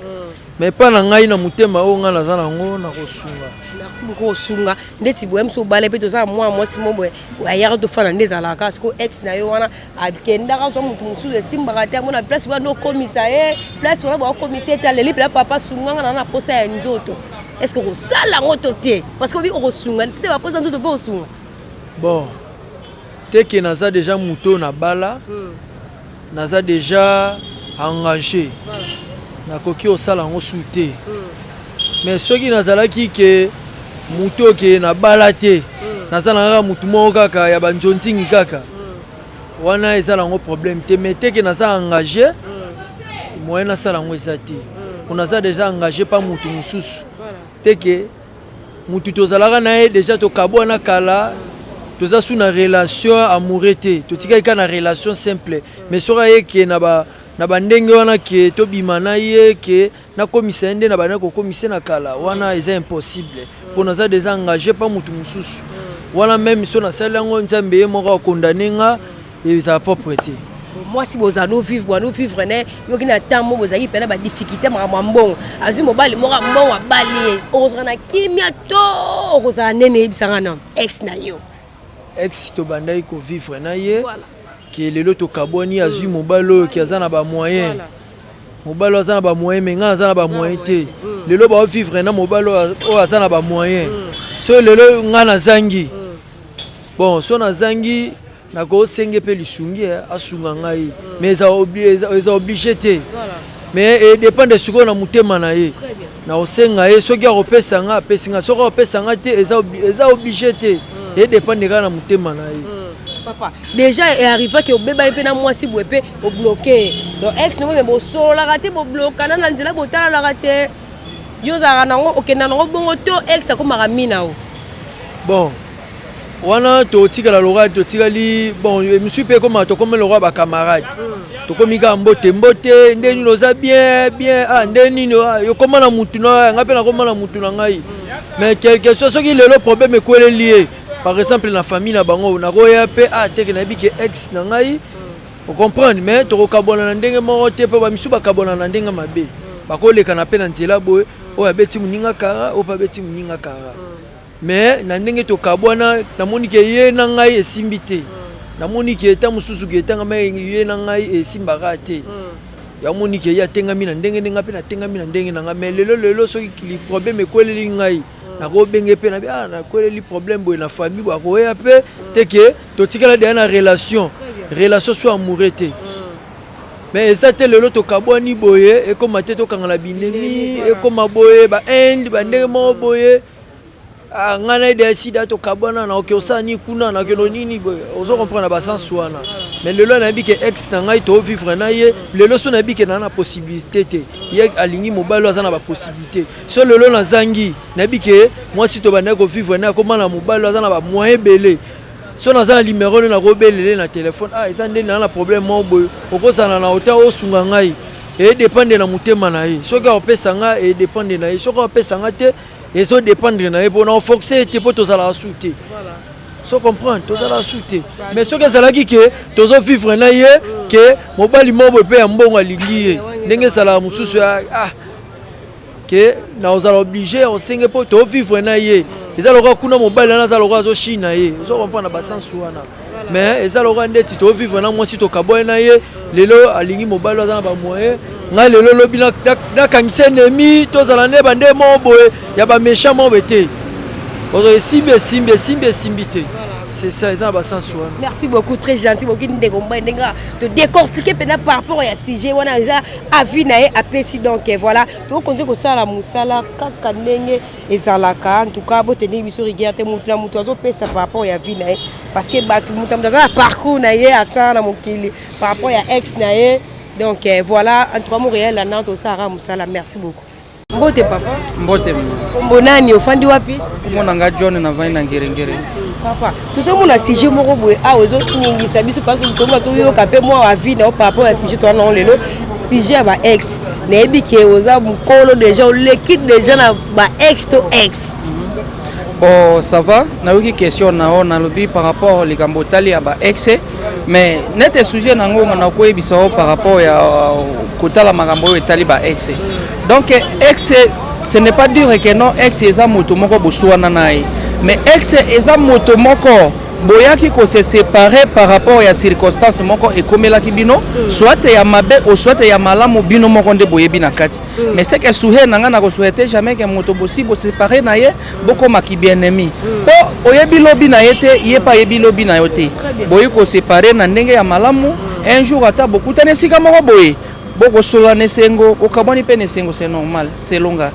Mais mpa na ngai, na motema oyo ngai naza nango, nakosunga. Merci beaucoup. Osunga ndeti boye mosu obala mpe toza na mwana mwasi mo boye ayaka tofanda nde ezalaka. Siko ex na yo wana akendaka azwa motu mosusu, esimbaka te, amona place wana okomisa ye, place wana baokomisa ye te, aleli mpela: "Papa, sunganga na posa ya nzoto." Est ce que okosala yango to te? Parce que obi okosunga te, baposa nzoto mpe osunga. Bon, te ke naza déjà moto oyo nabala, naza déjà engagé, nakoki kosala yango su te. Mais soki nazalaki ke moto oyo ke nabala te, naza na kaka motu moko kaka ya banzonzingi kaka wana, eza nango problème te. Mais te ke naza engagé, moyen nasala yango eza te, po naza déjà engagé pa motu mosusu. Te ke motu tozalaka na ye déjà, tokabwana kala, toza su na relation amoureux te, totikali kaka na relation simple. Mais soki aye ke na bandenge wana ke tobima na ye, ke nakomisa ye nde na bandaki kokomisa ye na kala wana, eza impossible, mpo naza déjà engagé pa motu mosusu wana. Même so nasali yango, Nzambe ye moko akondane nga, ezala propre te. Mwasi bozala no vivre, bwana vivre ne yoki na ntango mo bozalaki mpena badifficulté, makambo ya mbongo, azwi mobali moko ya mbongo, abali ye, okozala na kimia to okozala nene? Yebisanga na ex na yo. Ex tobandaki kovivre na ye, ke lelo tokabwani, azwi mobali oyo ke aza na bamoyen. Mobali oyo aza na bamoyen, mais ngai aza na bamoyen te. Lelo baovivre na mobali oyo aza na bamoyen. So lelo ngai nazangi, bon, so nazangi, nakosenge mpe lisungi, asunga ngai, mais eza obligé te, mais edépendre sikoyo na motema na ye. Nakosenga ye, soki akopesa nga, apesi nga. Soki akopesa nga te, eza obligé te, edépendre kaka na motema na ye. Papa, déjà earrivaki obebani mpe na mwasi boye mpe obloquer, donc ex nango, me bosololaka te, boblokana na nzela, botalanaka te, yo ozalaka nango, okenda nango bongo to ex akomaka mina o? Bon, wana totikala lokola totikali. Bon, mosusu mpe ekoma, tokomi lokola bacamarade, tokomi kaka mbote mbote, nde nini, oza bien bien, ah, nde nini, okóma na mutu na ngai mpe nakóma na mutu na ngai. Mais quelque soit, soki lelo problème ekweleli ye, par exemple na famille na bango, nakoya mpe, ah, teke nayebi ke ex na ngai, ocomprendre. Mais tokokabwana na ndenge moko te, mpo bamisu bakabwana na ndenge mabe, bakolekana mpe na nzela boye, oyo abeti moninga kara, oyo mpe abeti moninga kara. Mais na ndenge tokabwana, namoni ke ye na ngai esimbi te. Namoni ke eta mosusu ke etangama ye na ngai esimbaka te. Yamoni ke ye atengami na ndenge ndenge, mpe natengami na ndenge na ngai. Mais lelo lelo, soki problème ekweleli ngai, nakobenge mpe nabi, ah, nakweleli problème boye na famille boye, akoya mpe te ke totikala deya na relation so amoureux te. Mais eza te lelo tokabwani boye, ekóma te tokangana binemi, ekóma boye bainde bandenge moko boye. Ah, ngai na ye sida, tokabwana, na oke osala nini kuna, nakendo nini boye, ozo comprendre na basens wana. Mais lelo nayebi ke ex na ngai, tovivre na ye lelo, so nayebi ke naa na possibilité te, ye alingi mobali oyo aza na bapossibilité. So lelo nazangi, nayebi ke mwasi tobandaki kovivre na ye akoma na mobali oyo aza na bamoyen ebele. So naza na numero nde nakobelele na telefone, ah, eza nde naa na problème moko boye, okozala na ota osunga ngai. Edépendre na motema na ye. Soki akopesa nga, edépendre na ye. Soki akopesa nga te, ezodépendre na ye, mpo na oforce ye te, mpo tozalaka su te. So comprendre, tozalaka su te. Mais soki ezalaki ke tozovivre na ye, ke mobali moko boye mpe ya mbongo alingi ye, ndenge ezalaka mosusu, ah, ke nakozala obligé ya kosenge, mpo tovivre na ye, eza lokola kuna mobali wana aza lokola azoshina ye, ozo comprendre na basensu wana. Mais eza lokola ndeti tovivre na mwasi, tokaboye na ye, lelo alingi mobali aza na bamoyen. Ngai lelo lobi nakangisa ennemi, tozala nde bande moko boye ya baméchant moko boye te. Ozo esimbi, esimbi, esimbi, esimbi te, c'est ça, eza na basensu wana. Merci beaucoup, très gentil. Boki ndeko mbai ndenge todécortique mpena par rapport ya sujet wana, eza avis na ye apesi. Donc voilà, tokokonte kosala mosala kaka ndenge ezalaka. En tout cas, botendeki biso rigueur te, mutu na mutu azopesa par rapport ya vie na ye, parce que bato, mutu na mutu aza na parcours na ye asala na mokili par rapport ya ex na ye. Donc voilà, en tout cas, montréal na tosalaka mosala. Merci beaucoup. Mbote papa. Mbote. Kombo nani, ofandi wapi? Kombo nga John, navandi na Ngerengere. Papa, tozomona sujet moko boye awa ezoningisa biso mpasi, tomonga toyoka mpe mwa avis na yo par rapport ya sujet toza nango lelo, sujet ya ba ex. Nayebi ke oza mokolo déjà, oleki déjà na ba ex to ex. Bon, ça va, nayoki question na yo. Nalobi par rapport likambo otali ya ba ex, mais nete sujet nango nga nakoyebisa yo par rapport ya kotala makambo oyo etali ba ex. Donc ex, ce n'est pas dire que non, ex eza moto moko boswana na ye, mais ex eza moto moko boyaki kose séparer par rapport ya circonstance moko ekomelaki bino, soit ya mabe o soit ya malamu, bino moko nde boyebi na kati. Mais ce que souhait na ngai, nakosouhaite jamais ke moto bosi boséparé na ye bokomaki bien ennemi, mpo oyebi lobi na ye te, ye mpe ayebi lobi na yo te. Boyi koséparer na ndenge ya malamu. Un jour ata bokutani esika moko boye, bokosolola na esengo, bokabwani mpe na esengo, c'est normal. Selonga,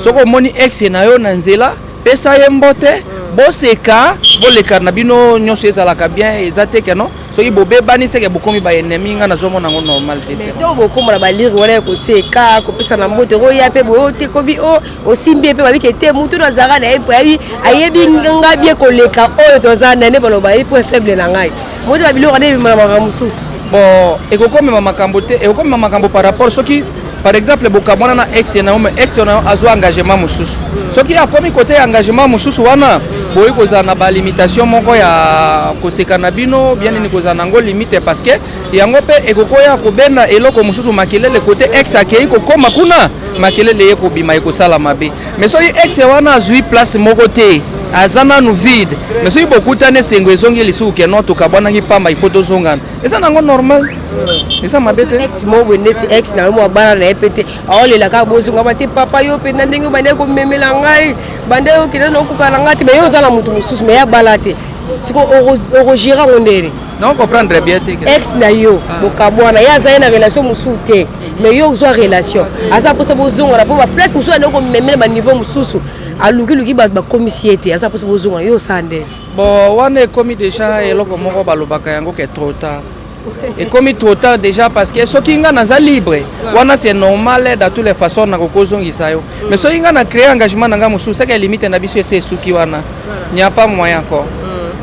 soki omoni ex na yo na nzela, pesa ye mbote, boseka, boleka na bino nyonso, ezalaka bien. Eza te ke non, soki bobebani seke bokomi baennemi. Ngai nazomona yango normal te. Ntango bokomona balire wana ya koseka, kopesa na mbote, oya mpe boye te, kobi o osimbi ye mpe babike te, mutu oyo azalaka na ye ayebi, ayebi nga bien koleka oyo toza na nde baloba ayebi point faible na ngai. Moto babiloko wana ebima na makambo mosusu. Bon, ekokomema makambo te, ekokomema makambo par rapport soki par exemple bokabwana na ex na yo, mais ex na yo azwa engagement mosusu. Soki akomi kote ya engagement mosusu wana, boyi kozala na balimitation moko ya koseka na bino bien nini, kozala nango limite, parce que yango mpe ekokoya kobenda eloko mosusu, makelele kote ex akei kokóma kuna, makelele ye kobima, ekosala mabe. Mais soki ex wana azwi place moko te. Aza nanu vide. Mais soki bokutani esengo ezongi lisusu ke non, tokabwanaki pamba, il faut tozongana. Eza nango normal. Eza mabe te. Ex moko boye neti ex na yo mwa bana na ye mpe te, aolela kaka bozonga ba te. Papa, yo mpenza ndenge obandaki komemela ngai, banda yo okende na okoka na ngai te, mais yo oza na moto mosusu, mais ya bala te. Siko okogérer yango ndeni? Non, comprendre bien te. Ex na yo, bokabwana, ye aza ye na relation mosusu te, mais yo ozwa relation, aza mposa bozongana mpo baplace mosusu ande komemela baniveau mosusu, alukiluki bato bakomisi ye te, aza mposa bozongana. Yo osala ndeni? Bon, wana ekomi déjà eloko moko balobaka yango ke trop tard. Ekomi trop tard déjà, parce que soki nga naza libre wana, c'est normal, dans toutes les façons nakokozongisa yo. Mais soki nga na créer engagement na nga mosusu, seke limite na biso ese esuki wana, n'y a pas moyen encore.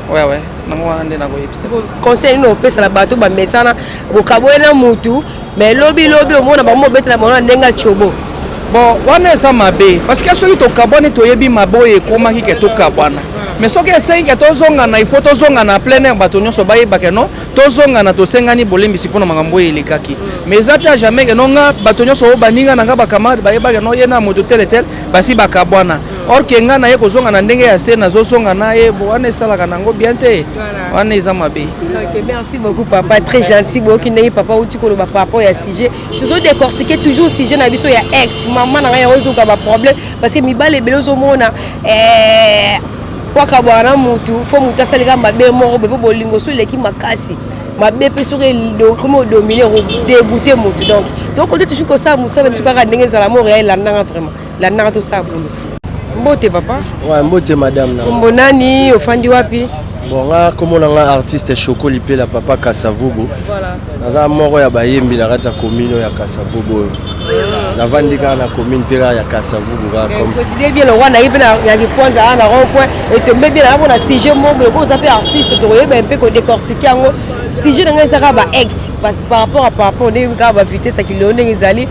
Ouais, nango wana nde nakoyebisa. Conseil nini opesa na bato bamesana bokaboye na mutu, mais lobi lobi omona bango obetela bango na ndenge ya tiobo? Bon, wana eza mabe, parce que soki tokabwani, toyebi mabe oyo ekomaki ke tokabwana. Mais soki esengi ke tozongana, il faut tozongana plein air, bato nyonso bayeba ke non, tozongana, tosengani bolimbisi mpona makambo oyo elekaki. Mais eza te jamais ke non, nga bato nyonso oyo baninga na nga, bacamarade, bayebaka non, ye na moto tel tel basi bakabwana, or ke nga na ye kozonga na ndenge ya se, nazozonga na ye. Bo wana esalaka nango bien te, wana eza mabe. Ok, merci beaucoup papa, très gentil. Boyoki ndenge papa outi koloba par rapport ya sujet tozo décortiquer toujours, sujet na biso ya ex. Mama na ngai, yango ezoka baproblème, parce que mibale ebele ozomona po akabwaka na mutu, fo mutu asalika mabe moko boye, mpo bolingo so eleki makasi, mabe mpe soki komi odomine, kodégoûte mutu. Donc tokote toujours kosala mosala biso kaka ndenge ezala moko ya elandanga, vraiment landanga, tosala bolo. Mbote papa. Ouais, mbote madame na. Kombo nani? Ofandi wapi? Bon, nga kombo na nga artiste Choco Lipela, papa Kasavubu. Naza moko ya bayembi na kati ya commune oyo ya Kasavubu oyo. Navandi kaka na commune mpe kaka ya Kasavubu kaka comme Président bien, le roi na ye mpe na kikwanza awa na rond point etombe bien na mpona sujet moko boye. Oza mpe artiste, tokoyeba mpe kodécortiquer yango. Sujet na ngai ezaka ba ex par rapport ndenge kaka bavitesse ya kilelo ndenge ezali.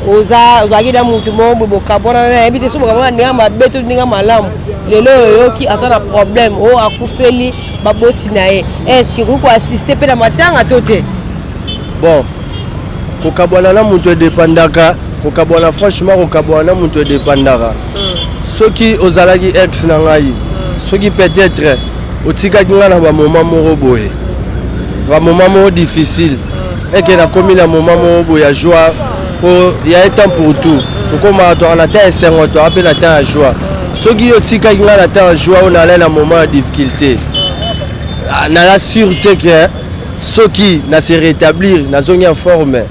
Oza ozalaki na mutu moko boye, bokabwana, nayebi te so bokabwana ndenge mabe to ndenge malamu. Lelo oyoki aza na problème oyo, akufeli baboti na ye. Est ce que okoki koassiste mpe na matanga to te? Bon, kokabwana na moto edépendaka. Kokabwana, franchement, kokabwana na moto edépendaka. Soki ozalaki ex na ngai, soki peut-être otikaki ngai na bamoment moko boye, bamoment moko difficile, eke nakomi na moment moko boye ya joie, po ya un temps pour tout, tokomaka toka na temps esengo, toka mpe na temps ya joie. Soki yo otikaki ngai na temps ya joie oyo nalai na moment ya difficulté, naza sûr te ke soki na se rétablir, nazongi en forme.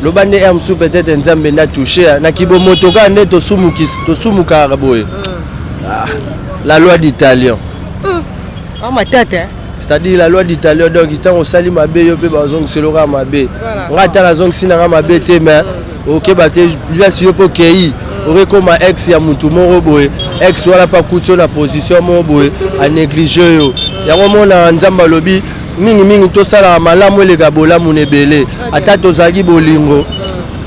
Loba nde ya mosusu, peut-être Nzambe nde atouche na kibomoto kaka nde tosumukaka boye. Ah, la loi du talion. Ah, matata. C'est-à-dire la loi du talion, donc ntango osali mabe, yo mpe bazongisela kaka mabe. Nga ata nazongisi nanga mabe te, mais okeba te, place yo mpe okei, okekoma ex ya mutu moko boye, ex wana mpe akuti yo na position moko boye, anéglige yo. Yango mona Nzambe alobi mingimingi tosalaka malamu eleka bolamu na ebele. Ata tozalaki bolingo,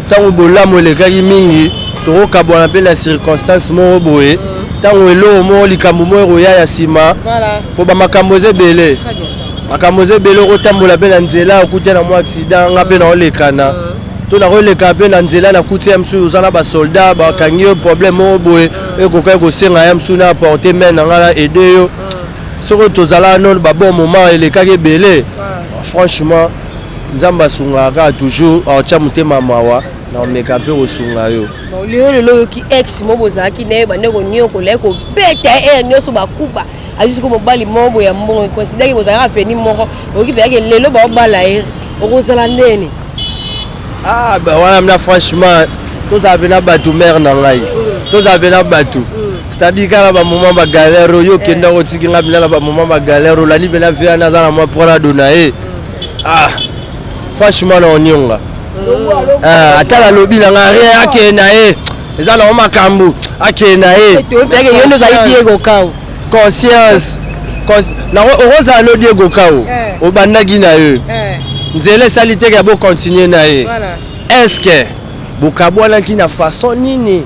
ntango bolamu elekaki mingi, tokokabwana mpe na circonstance moko boye, ntango eloko moko, likambo moko ekoya ya nsima, mpo bamakambo eza ebele, makambo eza ebele. Okotambola mpe na nzela, okuta na mwa accident. Nga mpe naolekana to nakoleka mpe na nzela, nakuti ya mosusu oza na basoldat, bakangi yo, problème moko boye ekokaki kosenga ya mosusu na apporte main na ngai na aide yo. Soki tozala nono babon moment elekaki ebele, franchement Nzambe asungaka kaka toujours, aotya motema mawa na omeka mpe kosunga yo. Lelo lelo oyoki ex mo bozalaki na ye, bande koniokola ye, kobeta ye ere nyonso, bakuba, azwi siko mobali moko boye ya mbongo, econsidéraki bozalaka veni moko, oyoki mpeyaki lelo baobala ye, okozala ndeni? Ah, ba wana mna franchement tozala mpe na bato, mare na ngai, tozala mpe na bato, c'est-à-dire kaka na bamoment bagalère oyo okenda kotiki nga mpena na bamoment bagalère, olandi mpena vie wana, aza na mwa prado na ye. Ah, franchement na onionga. Ah, ata nalobi na nga rien, akende na ye, eza nango makambo, akende na ye. Yo nde ozali Diego Kao. Conscience okozala no Diego Kao, obandaki na ye nzela, esali teke ya bocontinue na ye. Est ce que bokabwanaki na façon nini?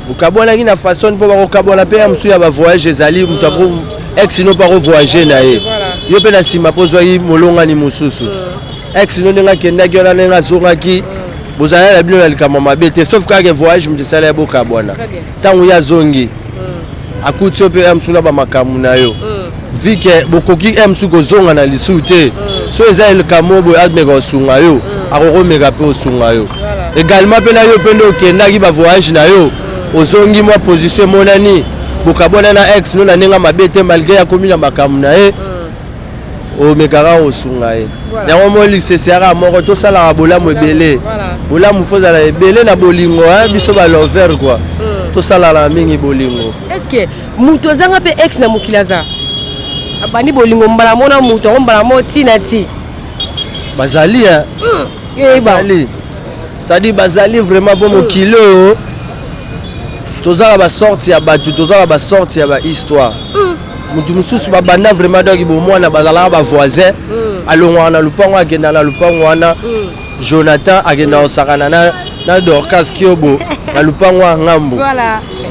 Bokabwanaki na façon mpo bakokabwana mpe ya mosusu ya bavoyage ezali moto ex no mpo akovoyage na ye, yo mpe na nsima mpo ozwaki molongani mosusu. Ex no ndenge akendaki wana, ndenge azongaki, bozala na bino na likambo mabe te, sauf kaka voyage moto esala ya bokabwana. Ntango ye azongi. Akuti yo mpe ya mosusu na bamakambo na yo, vu que bokoki ya mosusu kozonga na lisusu te. So eza elkamo boye, ameka kosunga yo, akokomeka mpe kosunga yo également. Mpe na yo mpe nde okendaki bavoyage na yo, ozongi, mwa position emonani, bokabwana na ex no na ndenge mabe te, malgré akomi na makambo na ye, omekaka kosunga ye. Yango mo lisese yaka moko, tosalaka bolamu ebele. Bolamu fo ozala ebele na bolingo, biso balover quoi, tosalaka mingi bolingo. Est ce que moto azanga mpe ex na mokili aza abandi bolingo mbala mona moto yango mbala mo ntina ti? Bazali, bazali, c'est-à-dire bazali vraiment. Mpo mokili oyo toza na basorte ya bato, toza na basorte ya bahistoire. Motu mosusu babanda vraiment, donc bomwana bazalaka bavoisin, alongwaka na lupango, akenda na lupango wana. Jonathan akenda kosakana na Dorcas Kiobo na lupango ya ngambo.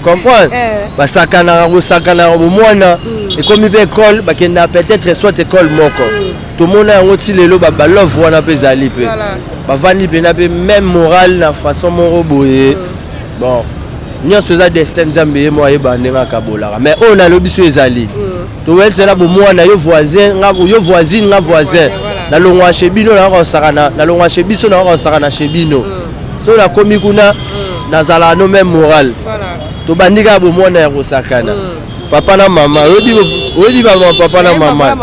Comprendre, basakanaka, kosakanaka bomwana, ekomi mpe école, bakendaka peut-être soit école moko. Tomona yango ti lelo, balove wana mpe ezali, mpe bavandi mpena mpe même morale na façon moko boye. Bon, nyonso eza destin, Nzambe ye mo ayeba ndenge akabolaka. Mais oyo nalobi so ezali, towelisela bomwana, yo voisin, yo voisine, nga voisin, nalongwa chez bino, nayaka kosakana, nalongwa chez biso, nayaka kosakana chez bino. So nakomi kuna, nazalaka no même moral, tobandi kaka bomwana ya kosakana, papa na mama. Oyebi bama papa na mama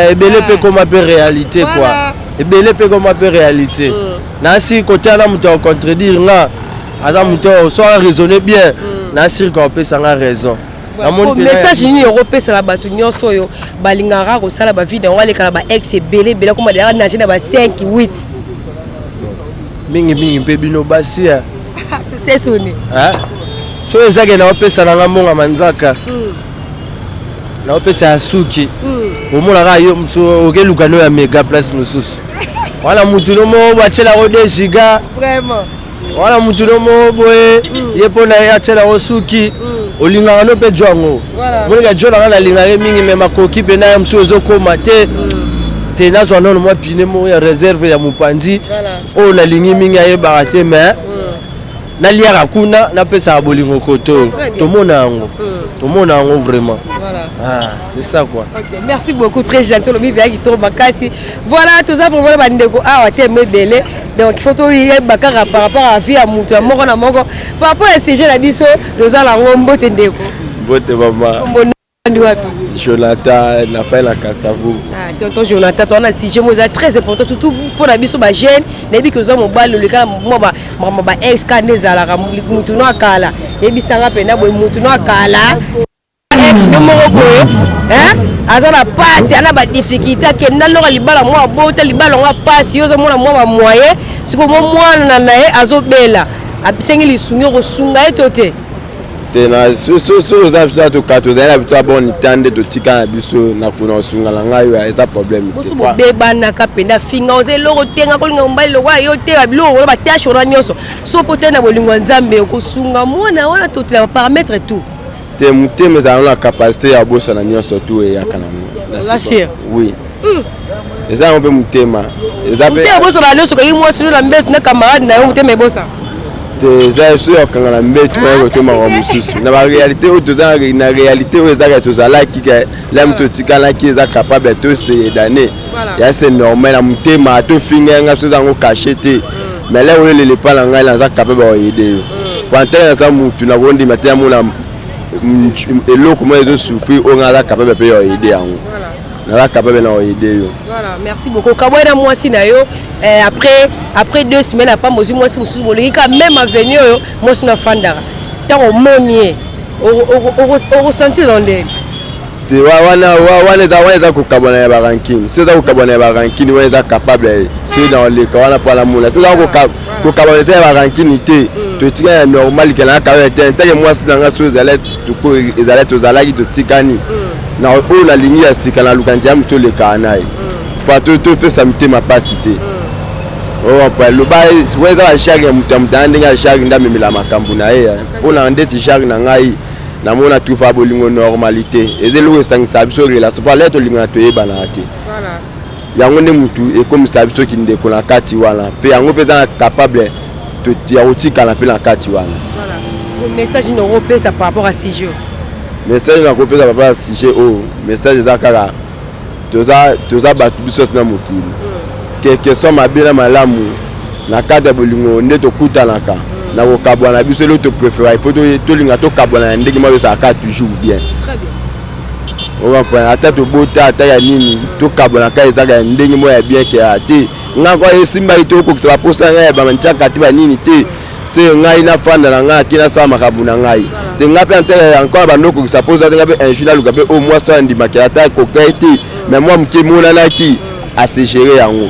ebele mpe koma mpe réalité quoi, ebele mpe koma mpe réalité. Nasi kote na moto ya contredire nga, aza moto oyo so araisonne bien, nasirika kopesa nga raison. Message nini okopesala bato nyonso oyo balingaka kosala bavide yango, aleka na baex ebele ebele, akoma delaka nage na ba 5 8? Mingimingi mpe bino basi. Sesoni. So ezake naopesa nanga mbongo manzaka, naopesa ya suki, omonaka yo okeluka no ya mega place mosusu wana, mutu no moko batielako 2 giga wana, mutu no moko boye ye mpo na ye atielako suki. Olingaka no mpe jo yango, monika jo nanga nalingaka ye mingi, me makoki mpe na ye mosusu ezokóma te. Te, nazwa nono mwa pine moko ya réserve ya mopanzi oyo nalingi mingi, ayebaka te, mais naliaka kuna, napesaka bolingo koto. Tomona yango, tomona yango vraiment. Ah, c'est ça quoi. Okay, merci beaucoup, très gentil. Olobi mpe kitoko makasi. Voilà, toza vraiment na bandeko awa te ebele, donc il faut toyeba kaka par rapport à vie ya moto ya moko na moko, par rapport ya sujet na biso toza nango. Mbote ndeko. Mbote mama. Ndi wapi? Jonathan, nafai na Kasavu. Ah, tonton Jonathan, toza na sujet moko eza très important, surtout mpona biso bajeune. Nayebi ke oza mobali, oleka mwa makambo ba ex ka nde ezalaka. Mutu no akala, yebisanga mpena boye, mutu no akala, ex no moko boye aza na pasi, ana badifficulté, akenda loka libala mwa abota libala yango apasi, yo ozomona mwa bamoyen. Sikoyo mo mwana na ye azobela, asengi lisungi, okosunga ye to te? Te, na soso oza biso toka, tozali na biso aboni ta nde totika na biso na kuna kosunga na ngai oyo eza problème te. Boso bobebanaka mpenza, finga, oza eloko te, nga kolinga mobali lokola yo te, babiloko wana, batashe wana nyonso, so po te na bolingo ya Nzambe, okosunga mwana wana totela baparamètre tout? Te, motema ezala na capacité ya bosana nyonso tu eyaka nango. Oui, eza yango mpe motema eza mpe ebosana nyonso. Okangi mwasi na mbetu na camarade na yo, motema ebosana? Te, eza so ya kokanga na mbetu wana kotomaka mosusu na baréalité oyo toza na réalité oyo ezaka tozalaki lame, totikalaki, eza capable toseyedane ya, c'est normal na motema. Tofinga yanga so eza yango caché te, mais lere oyo elele epa na ngai, naza capable ya koaider yo po antele naza mutu nakondima te yamona eloko moko ezosouffrir oyo ngai naza capable mpe ya koaider yango, naza capable na koaider yo. Voilà, merci beaucoup. Kabwai na mwasi na yo, après 2 semaines apamba, ozwi mwasi mosusu, bolingi ka même avenue oyo mwasi no afandaka. Ntango omoni ye, okosentir na ndenge? Te, wana eza, wana eza kokabwana ya barancune. So eza kokabwana ya barancune, wana eza capable soki na oleka wana mpo alamona. So eza kokabwana eza ya barancune te, totika ya normal ke naka te ntake mwasi na nga. So ezali tozalaki, totikani na oyo nalingi ya sika, naluka nzela moto olekaka na ye po topesa mitema mpasi te. Loba eza bacharge ya moto ya moto aya ndenge ya charge nde amemela makambo na ye. Mpona ndeti charge na ngai, namona tufa bolingo normalité eza eloko esangisaka biso relation, po alere tolingana, toyebanaka te. Yango nde mutu ekomisaka biso kindeko na kati wana, mpe yango mpe eza na capable ya kotikala mpe na kati wana. Message nini okopesa par rapport à sujet? Message nakopesa par rapport à sujet oyo, message eza kaka toza toza bato biso na mokili, quelque soit mabe na malamu na kati ya bolingo nde tokutanaka na kokabwana. Biso eloko topréféra, il faut tolinga tokabwana na ndenge moko ezalaka toujours bien. Ocomprendre? Ata tobota, ata ya nini, tokabwana kaka, ezaka ya ndenge moko ya bien ke ya te. Ngai kwa esimbaki te, okokisa baposa ngai ya bamantiaka te, banini te, se ngai nafanda na ngai, ake nasala makambo na ngai te. Ngai mpe ante encore bando okokisa posa te. Ngai mpe un jour naluka mpe oyo mwasi oyo andimaki, ata akokai te, mais mwa moke emonanaki asegere yango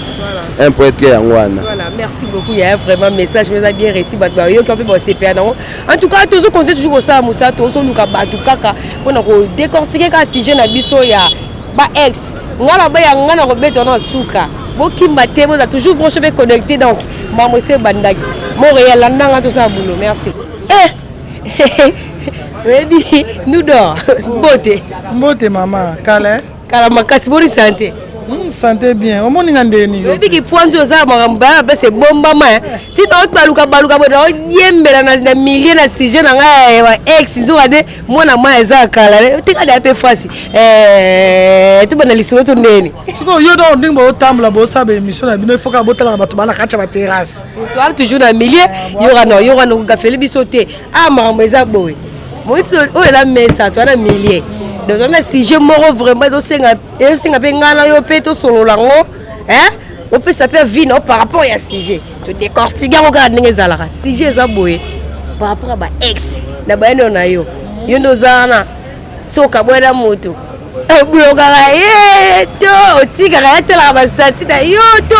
un prêtre yango wana. Voilà, merci beaucoup. Il y a vraiment message, mais bien réussi. Bato bayoki mpe basepela nango. En tout cas, tozokonte toujours kosala mosala, tozoluka bato kaka mpona kodécortiquer kaka sujet na biso ya ba ex. Nga na baya, nga na kobeta wana suka, bokimba te, boza toujours branché mpe connecté. Donc mambo ese ebandaki montréal, landanga, tosala boulot. Merci. Eh, oyebi Nudor, mbote. Mbote mama, kala. Kala makasi, boni santé? Santé bien. Omoni nga ndeni? Oyebi kipwanzi, oza makambo baya bapesa ebombama ntina oti baluka baluka boye, naoyembela na milieu na sujet na ngai ya ex. Nzoka nde mwana mai eza kala, tika da mpe fasi tobanda lisolo to ndeni. Sikoyo yo donc, ndenge botambola, bosala baémission na bino, ifoka botalaka bato baa na kati ya baterrasse. Toala toujours na milieu, yokana yokana, okokafeli biso te. A makambo eza boye, moisi oyo eza mesa, toa na milieu, donc toza na sujet moko vraiment ezosenga, ezosenga mpe ngai na yo mpe tosolola yango, opesa mpe avis na yo par rapport ya sujet. Todécortique yango kaka ndenge ezalaka. Sujet eza boye par rapport ya ba ex na bayeno na yo. Yo nde oza wana, so okabwana moto, oblokaka ye to otikaka ye atalaka bastatuts na yo? To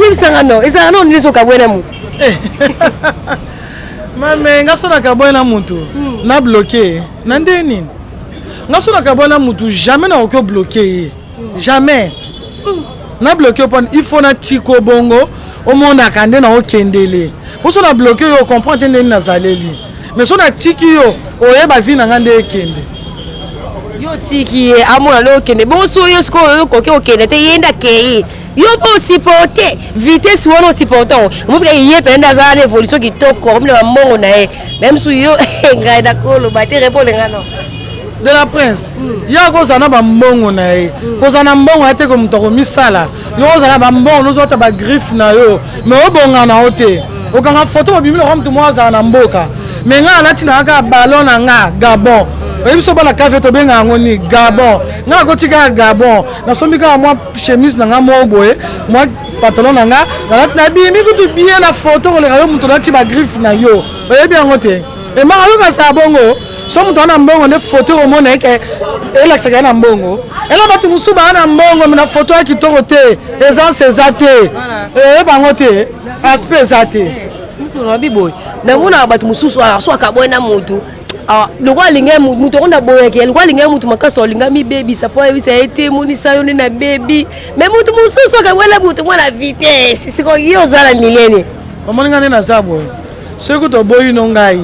yebisanga no, ezalaka no nini so okabwana moto? Mame, nga so nakabwani na mutu, na bloquer na nde nini? Nga so nakabwani na mutu, jamais nakoki obloquer ye, jamais na bloquer. Mpona il faut natika bongo, omonaka nde naokendele, mpo so na bloquer yo, ocomprendre te ndeni nazaleli. Mais so natiki yo, oyeba vie na nga nde ekende. Yo otiki ye amona nde okende bongo. So yo sikoyo okoki okende te, ye nde akei, yo mpe osupporte vitesse wana, osupporte yango, omobika ye mpe nde aza na évolution kitoko, akomi na bambongo na ye. Même su yo, ngai nakoloba te, répondre nga non. De la prince, ye akozala na bambongo na ye, kozala na mbongo ya te ko moto akomisala. Yo kozala na bambongo, nozota bagriffe na yo, mais obonga na yo te. Okanga foto, bobimi lokwa moto moko azala na mboka. Mais ngai alati na kaka ballon na nga Gabon. Oyebi so bana kafe tobenga yango ni Gabon. Ngai nakoti kaka Gabon, nasombi kaka mwa chemise na nga moko boye, mwa pantalon na nga nalati, nabimi kutu bien na foto koleka yo moto olati bagriffe na yo. Oyebi yango te, emaka yokasaka bongo. So moto aza na mbongo nde foto omona eke elakisaka ye na mbongo. Ela bato mosusu baa na mbongo, mais na foto ya kitoko te, aisance eza te, oyeba yango te, aspect eza te. Nabi boye, namonaka bato mosusu so akabwai na motu, lokola alingi motu yango na boyaki, lokola alingi motu makasi, alinga mibebisa mpo ayebisa ye te, emonisa yo nde na bebi. Mais motu mosusu akabwai na motu mwana vitesse. Sikoyo ye oza na milene. Omoni nga nde naza boye, soki toboyi no ngai,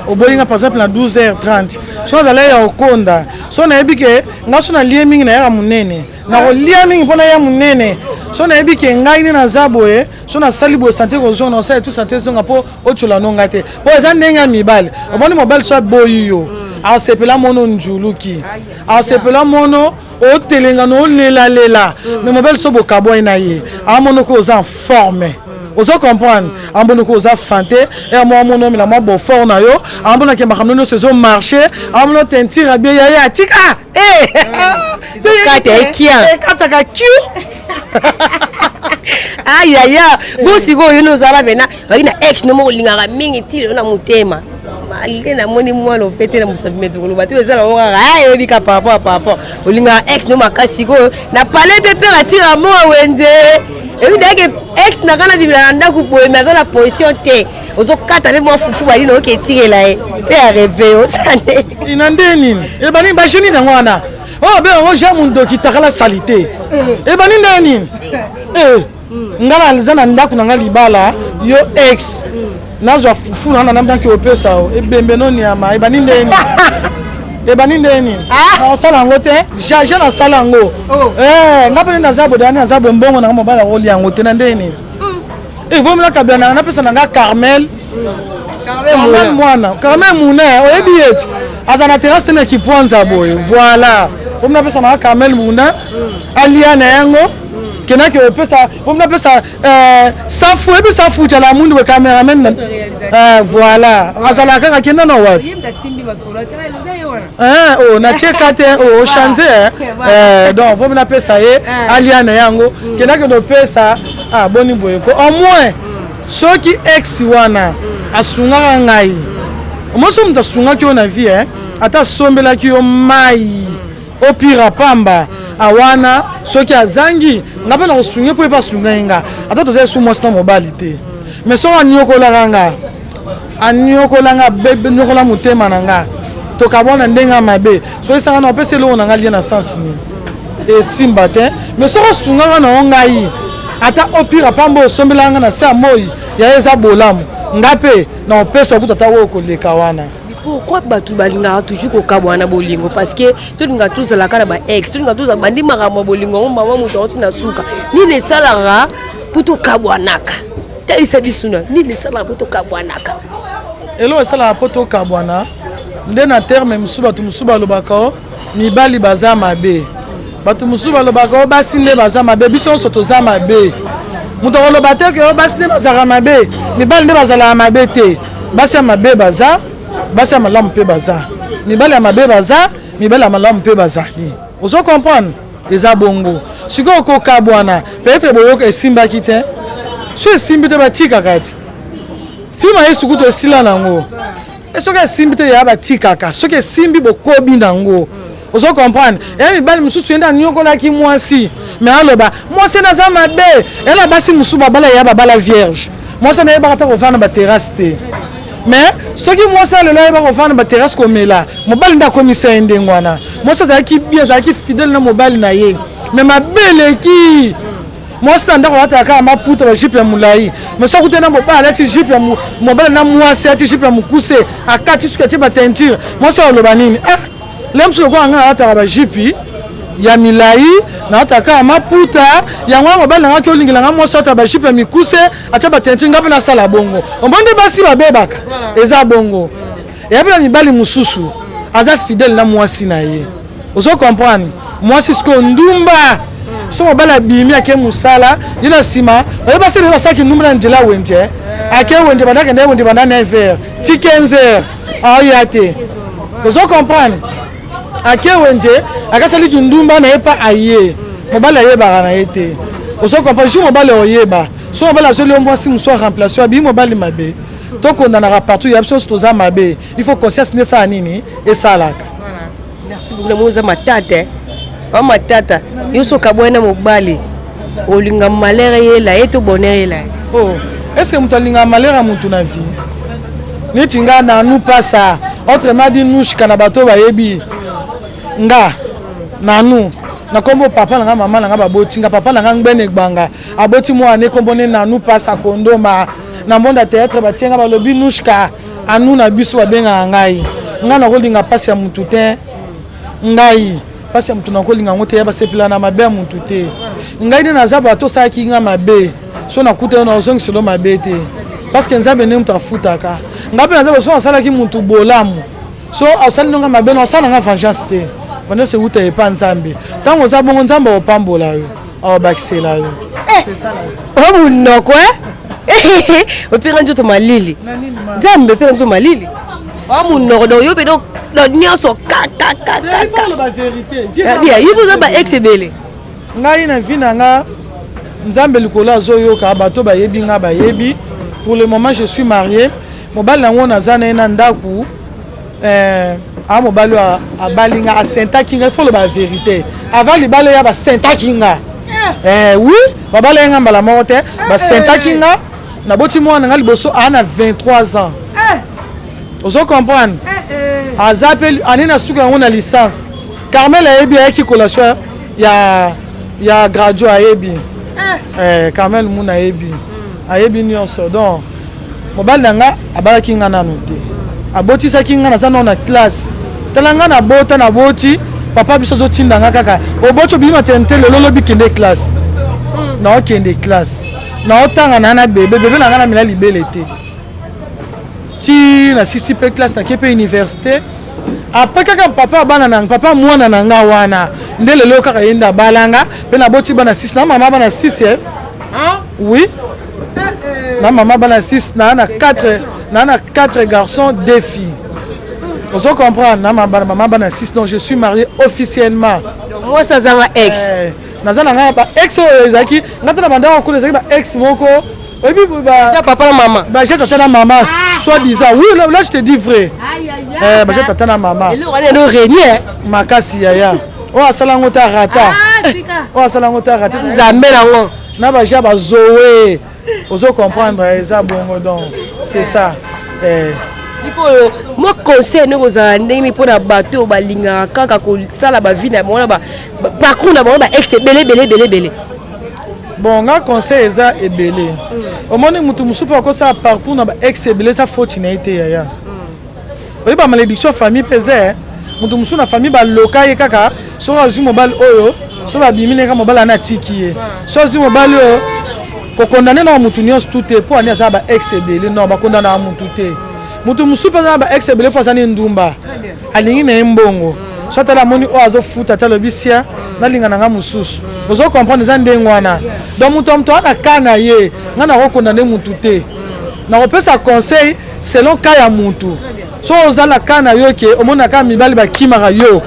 oboyi nga par exemple na 12h30, so nazala ya okonda, so nayebi ke nga so nalie mingi, nayaka monene, nakolia mingi mpo naya monene. So nayebi ke ngai nde naza boye, so nasali boye, santé kozonga, nasala etu santé ezonga, mpo otyola no ngai te, mpo eza ndenge ya mibali. Omoni mobali so aboyi yo, asepela mono njuluki, asepela mono otelenga na olelalela. Mais mobali so bokabwai na ye, amonoko oza en forme, ozo comprendre, amonoko oza santé, e mwa mono omela mwa beaufort na yo, amonaki makambo nyonso ezomarche, amono teinture abie yaya atika. Kata ekia. Ekataka kiu. Ayaya, bo sikoyo yo nozala pena baki na ex no moko olingaka mingi ti lelo na motema, malgré namoni mwana opete na mosapi meto, koloba te, eza nango kaka oyebi ka par rapport, par rapport olingaka ex no makasi. Sikoyo na pale mpe mpe atira moa wenze, ebi dayake ex na nga na bimela na ndako boye, mais aza na position te, ozokata mpe mwa fufu balino, oke etikela ye mpe areve osane. Ina nde nini ebani bageni nango wana oyo abe yango jean mundoki takala salite ebani nde nini? Nga naza na ndako na nga libala, yo ex nazwa fufu na nga na opesa o ebembe no nyama ebani nde nini? Ebani nde nini? Nakosala yango te, jaja nasala yango. Nga mpe naza boye, dani naza boye, mbongo nanga mobali akolia yango te na nde nini? Evomela kabila nanga, napesa na nga Carmel. Carmel mwana Carmel Muna oyebi ye ti aza na terrasse te na kipwanza boye voilà po napesa na Carmel Muna alia na yango kenaki opesa po napesa euh, safu oyebi safu cala mundu boye cameraman euh, voilà azalaka kaka kenda na wapi oh, natie ka te oh, ochange eh, donc vomi napesa ye alia na yango kendaki nopesa ah, boni boye ko au moins soki ex wana asungaka ngai omoni soki moto asungaki yo na vie eh, ata asombelaki yo mai opira pamba awana soki azangi nga mpe nakosunge mpo ye mpe asungai nga ata toza esu mwasi na mobali te mais soki aniokolaka nga aniokola nga niokola motema na nga tokabwana ndenge ya mabe soki esanga na opesa eloko na nga lie na sens nini esimba te mais soki osungaka na yo ngai ata opira pamba osombelaka nga na se ya moi ya eza bolamu nga mpe na opesa kutu ata oyo koleka wana. Pourquoi bato balingaka toujours kokabwana na bolingo? Parce que tolingaka tozalaka na ba ex, tolingaka tozala bandi makambo ya bolingo yango mama moto auti na suka. Nini esalaka mpo tokabwanaka? Talisa biso na nini esalaka mpo tokabwanaka? Eloko esalaka mpo tokabwana nde na terme mosusu bato mosusu balobaka o mibali baza mabe, bato mosusu balobaka o basi nde baza mabe. Biso nyonso toza mabe. Moto akoloba te ke o basi nde bazalaka mabe, mibali nde bazalaka mabe te. Basi ya mabe baza, basi ya malamu mpe baza, mibali ya mabe baza, mibali ya malamu mpe bazali. Ozo comprendre? Eza bongo. Sikoyo kokabwana peut-être boyoka esimbaki te, so esimbi te batikaka ti filme ya Yesu kutu esila nango. Soki esimbi te ya batikaka, soki esimbi bokobi nango. Ozo comprendre? Ya mibali mosusu ye nde anyokolaki mwasi, mais aloba mwasi ene aza mabe. Ya na basi mosusu babala ya babala vierge, mwasi ene ayebaka ata kovanda na baterrasse te. Mais soki mwasi ya lelo ayebaka kovanda na baterrasse komela, mobali nde akomisa ye ndenge wana. Mwasi azalaki bien, azalaki fidèle na mobali na ye, mais mabe eleki. Mwasi na ndako alataka kaka maputa ba jupe ya molai, mais soki akutani na mobali alati jupe ya mobali na mwasi alati jupe ya mokuse, akati suki atie ba teinture, mwasi aloba nini? Ah, lelo mosusu lokola ngai nalataka ba jupe ya milai, nalataka kaka maputa yango wana mobali na ngai olingela ngai mwasi alata ba jupe ya mikuse atia ba teinture, ngai mpe nasala bongo. Omoni nde basi babebaka, eza bongo. Eya mpe na mibali mosusu aza fidèle na mwasi na ye, ozo comprendre? Mwasi sikoyo ndumba, so mobali abimi ake mosala, ye na nsima baye basi ebele basalaki ndumba na nzela wenze, ake wenze banda akende wenze banda 9 heures ti 15 heures aoya te, ozo comprendre? Ake wenze akasali kindumba na ye pa aye mobali ayebaka na ye te, ozo comprendre? Jour mobali oyeba, so mobali azoli yo mwasi mosusu aremplace, abimi mobali mabe. Tokondanaka partout, ya biso nyonso toza mabe, il faut conscience nde esala nini esalaka. Merci beaucoup. Namoni oza matata, wa matata. Yo so okabwani na mobali, olinga malheur eyela ye to bonheur eyela ye? Oh, est ce que moto alingaka malheur ya motu na vie neti nga nanu pasa, autrement dit nushka na bato bayebi nga nanu na kombo papa na nga mama na nga baboti nga papa na nga ngbene gbanga aboti mwana ne kombo ne nanu pasa kondoma na monde ya théâtre batie nga balobi nushka anu na biso babengaka ngai. Ngai nakolinga mpasi ya mutu te, ngai mpasi ya mutu nakolinga yango te, ya basepela na mabe ya mutu te. Ngai nde naza bato osalaki nga mabe, so nakuta yo na ozongiselo mabe te, parce que Nzambe nde mutu afutaka. Ngai mpe naza bato so nasalaki mutu bolamu, so asali nonga mabe na osala nga vengeance te, vengeance ewuta epa Nzambe. Ntango oza bongo Nzambe akopambola yo, akobakisela yo. O monoko openga nzoto malili, Nzambe openga nzoto malili o monoko, donc yo mpe donc nyonso kakakakaka yo mpe oza ba ex ebele. Ngai na vie na nga Nzambe likolo azoyoka, bato bayebi nga bayebi. Pour le moment je suis marié, mobali nango naza na ye na ndako a mobali oyo abali nga asentaki nga, il faut loba vérité, avant libala ya basentaki nga. Oui, babala ye nga mbala moko te, basentaki nga. Naboti mwana nga liboso aa na 23 ans, ozo comprendre? Aza mpe ane na suka yango na licence. Carmel ayebi, ayaki collation ya graduat, ayebi Carmel Muna ayebi, ayebi nyonso. Donc mobali na nga abalaki nga nanu te, abotisaki nga naza nano na classe. Tala nga nabota, naboti papa biso azotinda nga kaka oboti obimi maternité lelo olobi kende classe, naokende classe naotanga na na bebe bebe na nga namela libele te. Ti nasisi mpe classe, nake mpe université. Après kaka papa bana na papa mwana na nga wana nde lelo kaka ye nde abalanga mpe naboti bana 6 na mama bana 6 eh? Oui, na mama bana 6, na 4, na 4 garçons, 2 filles. Ozo comprendre? Na mama bana 6, donc je suis marié officiellement. Mwasi azanga ex? Eh, naza na ngai ba ex oyo ezalaki nga te na bandako kuna, ezalaki ba ex moko oyebi. Déjà papa na mama. Baje tata na mama, soit disant. Oui, là, là je te dis vrai, eh, baje tata na mama. Eloko wana endo renie. Makasi yaya, oyo asala yango te arata, oyo asala yango te arata. Nzambe nango. Na baja bazowe, ozo comprendre? Eza bongo, donc c'est ça, eh. Sikoyo mwa conseil ndenge ozala ndenge nini mpona bato oyo balingaka kaka kosala bavie na bango na parcours na bango, ba ex ebele ebele ebele ebele? Bon, nga conseil eza ebele. Omoni, mutu mosusu mpe akosala parcours na ba ex ebele, eza faute na ye te yaya. Oyeba, malédiction famille mpe eza. Moto mosusu na famille baloka ye kaka, soki azwi mobali oyo, so babimi neka mobali ana atiki ye, so azwi mobali oyo. Kokondane na motu nyonso tu te mpo ani aza ba ex ebele. Non, bakondanaka motu te. Motu mosusu mpe aza na ba ex ebele mpo aza ne ndumba, alingi na ye mbongo. So atala, amoni oyo azofuta ata, alobi sia, nalinga na nga mosusu. Ozo comprendre? Eza ndenge wana. Donc moto ya moto aza na ka na ye. Nga nakokondane motu te, nakopesa conseil selon ka ya mutu. So oza na ka na yo ke omonaka mibali bakimaka yo,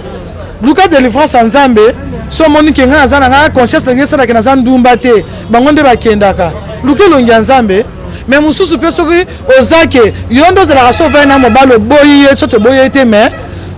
luka délivrance ya Nzambe. So omoni ke ngai naza na ngai conscience ndenge esalaka, naza ndumba te, bango nde bakendaka, luka elongi ya Nzambe. Mais mosusu mpe, soki oza ke yo nde ozalaka, so ovai na mobali, oboyi ye, so toboyi ye te, mais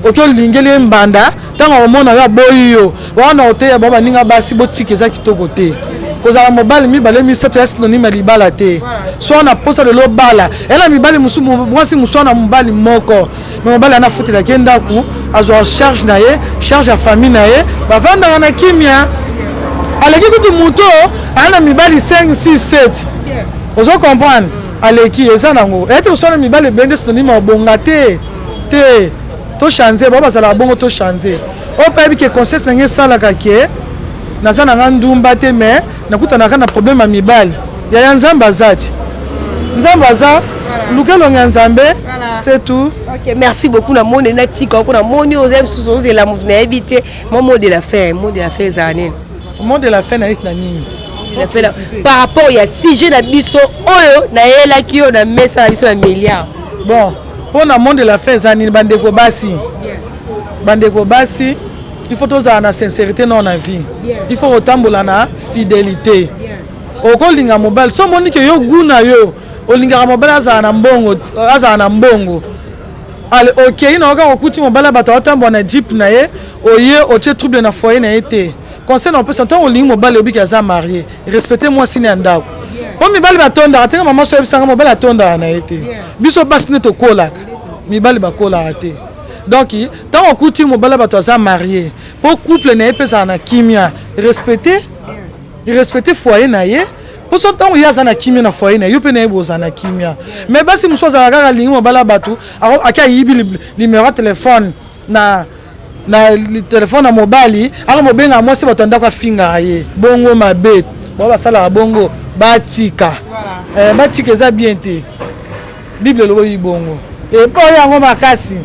oki olingeli ye mbanda, ntango akomona yo aboyi yo wana, oteya bao baninga basi, botika, eza kitoko te. Kozala mobali mibale misato ya synonyme ya libala te. So wana posa lelo bala ela mibali mosusu, mwasi mosusu wana mobali moko, me mobali ana afutelaki ye ndako, azwa charge na ye, charge ya famille na ye, bavandaka na kimia, aleki kutu moto aya na mibali 5 6 7. Ozo comprendre? Aleki eza nango eyati koswana mibali ebele nde synonyme ya obonga te te. Tochange bao bazalaka bongo, tochange. Oyo mpe ayebi ke conscience na ngai esalaka ke naza na nga ndumba te, mais nakutanaka na problème ya mibali, yaya, Nzambe aza ti Nzambe aza, luka elongi ya Nzambe, c'est tout. Ok, merci beaucoup. Namoni natika oko, namoni oza mosusu ozela motu, nayebi te. Mo mot de la fin, mot de la fin ezala nini? Mot de la fin na na nini? Par rapport ya sujet na biso oyo nayelaki yo na mesa na biso ya milliard. Bon, mpo na mot de la fin eza nini? Bandeko basi, bandeko basi, il faut tozala na sincérité nao na vie, il faut kotambola na fidélité. Okolinga mobali, so omoni ke yo gu na yo olingaka mobali azala na mbongo, azala na mbongo, ale okei na oka kokuti mobali ya bato aotambola na jeep na ye, oye otie trouble na foyer na ye te. Conseil na opesa, ntango olingi mobali, obiki aza marié, respecte mwasi na ya ndako, mpo mibali batondaka te. Nga mama so oyebisanga, mobali atondaka na ye te. Biso basi nde tokolaka, mibali bakolaka te. Donc ntango okuti mobali ya bato aza marié, mpo couple na ye mpe ezala na kimia, respecte, respecte foyer na ye, mpo so ntango ye aza na kimia na foyer na ye, yo mpe na ye bozala na kimia. Mais basi mosusu azalaka kaka alingi mobali ya bato, ake ayibi numéro ya telefone na telefone na mobali, aka mobenga mwasi bato ya ndako, afingaka ye bongo mabe. Bao basalaka bongo, batika, eh, batika, eza bien te. Bible eloboyi bongo, eboyi yango makasi,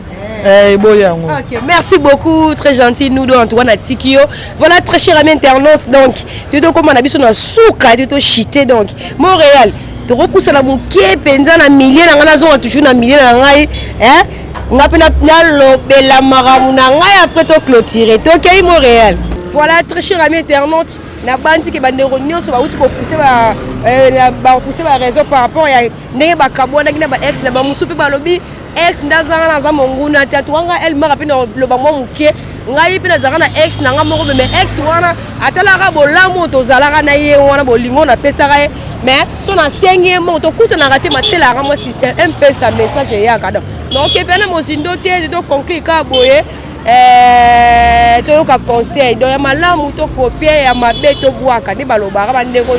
eboyi yango. Ok, merci beaucoup, très gentil, nous deux, en tout cas, na Tikio. Voilà, très cher ami internaute, donc, tu dois comme on a vu sur souka, tu dois chiter, donc, Montréal, tu repousses la moquée, penza na millier, na ngana zone, toujours na millier, na ngai, hein, nga pe nalobela makambo na ngai, après to clôturer, tokei Montréal. Voilà, très cher ami internaute, nabandi ke bandeko nyonso bauti kopousse bapousse baraison par rapport ya ndenge bakabwanaki na baex na bamosusu, mpe balobi ex nde azanga naza monguna te. Atuka Elmara mpe naloba mwa moke. Ngai mpe nazalaka na ex na nga moko, mais ex wana atalaka bolamu oyo tozalaka na ye wana, bolingo napesaka ye, mais so nasengi ye mbongo, tokutanaka te, matielaka mwa système mpesa message eyaka. Donc naoke mpe na mozindo te, toconclure kaka boye. Toyoka conseil donc ya malamu, tokopie ya mabe, tobwaka. Nde balobaka bandeko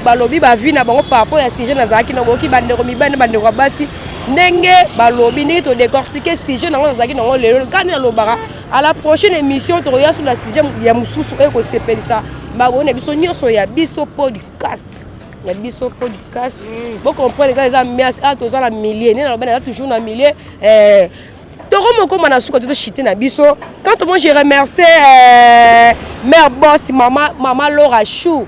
balobi bavie na bango par rapport ya sujet nazalaki nango. Oki bandeko mibali na bandeko ya basi, ndenge balobi, ndenge todécortique sujet nango nazalaki nango lelo, kani nalobaka à la prochaine émission, tokoya sur la sujet ya mosusu oyo kosepelisa baboye na biso nyonso ya biso podcast. Ya biso podcast, bocomprendre kaka eza ambiance. Ah, toza na milieu nde naloba, naza toujours na milieu. Tokomokoma na suka, totoshite na biso. Quant à moi, je remercie mère boss, mama, mama Laura Chou,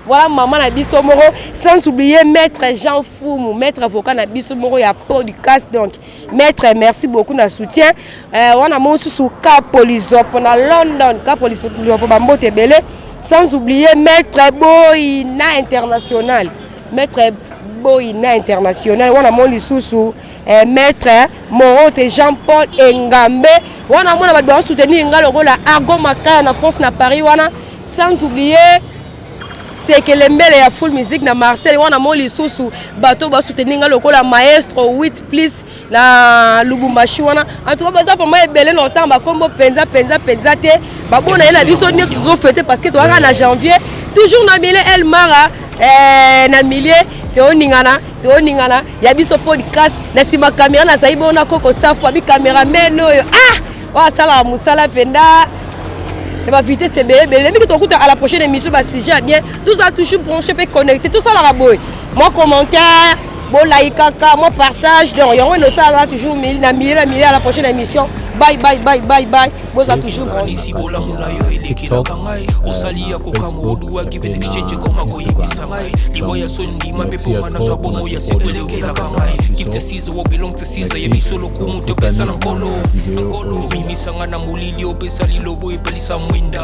voilà, mama na biso moko, sans oublier maître Jean Fumu, maître avocat na biso moko ya podcast. Donc maître, merci beaucoup na soutien. Wana mosusu Kapolizopo na London, Kapolizopo, bambote ebele, sans oublier maître Boyina international, maître Boyina international. Wana mo lisusu maître Morote Jean Paul Engambe. Wana mona bato basoutenir nga lokola Argo Makaya na France, na Paris wana, sans oublier Sekele Mbele ya Full Music na Marseille. Wana mo lisusu bato basoutenir nga lokola maestro 8 plus na Lubumbashi wana. En tout cas, baza vraiment ebele na otanga bakombo mpenza mpenza mpenza te. Babona ye na biso nyonso, tozofete parce que toyaka na janvier, toujours na milieu El Mara, na milieu tooningana, tooningana ya biso podcast. Na nsima caméra nazali bona Koko Safu, abi cameraman oyo, ah, oyo asalaka mosala mpenza ya bavitesse ebele ebele mingi. Tokuta à la prochaine émission, basujet ya bien. Tozala toujours branché mpe connecté. Tosalaka boye, mwa commentaire, bolaikaka, mwa partage. Donc yango enosalaka toujours na milieu, na milieu. À la prochaine émission, bye bye bye bye bye. Boza toujours branché. Bolamu na yo elekelaka ngai, osali ya kokamwa, oduwaki ven exchange ekoma koyebisa ngai liwa ya soni. Ndima mpe mponga nazwa bomo ya seko elekelaka ngai. Give to Caesar what belong to Caesar. Ya biso lokumu topesa na Nkolo, Nkolo obimisanga na molili, opesa lilobo epelisa mwinda.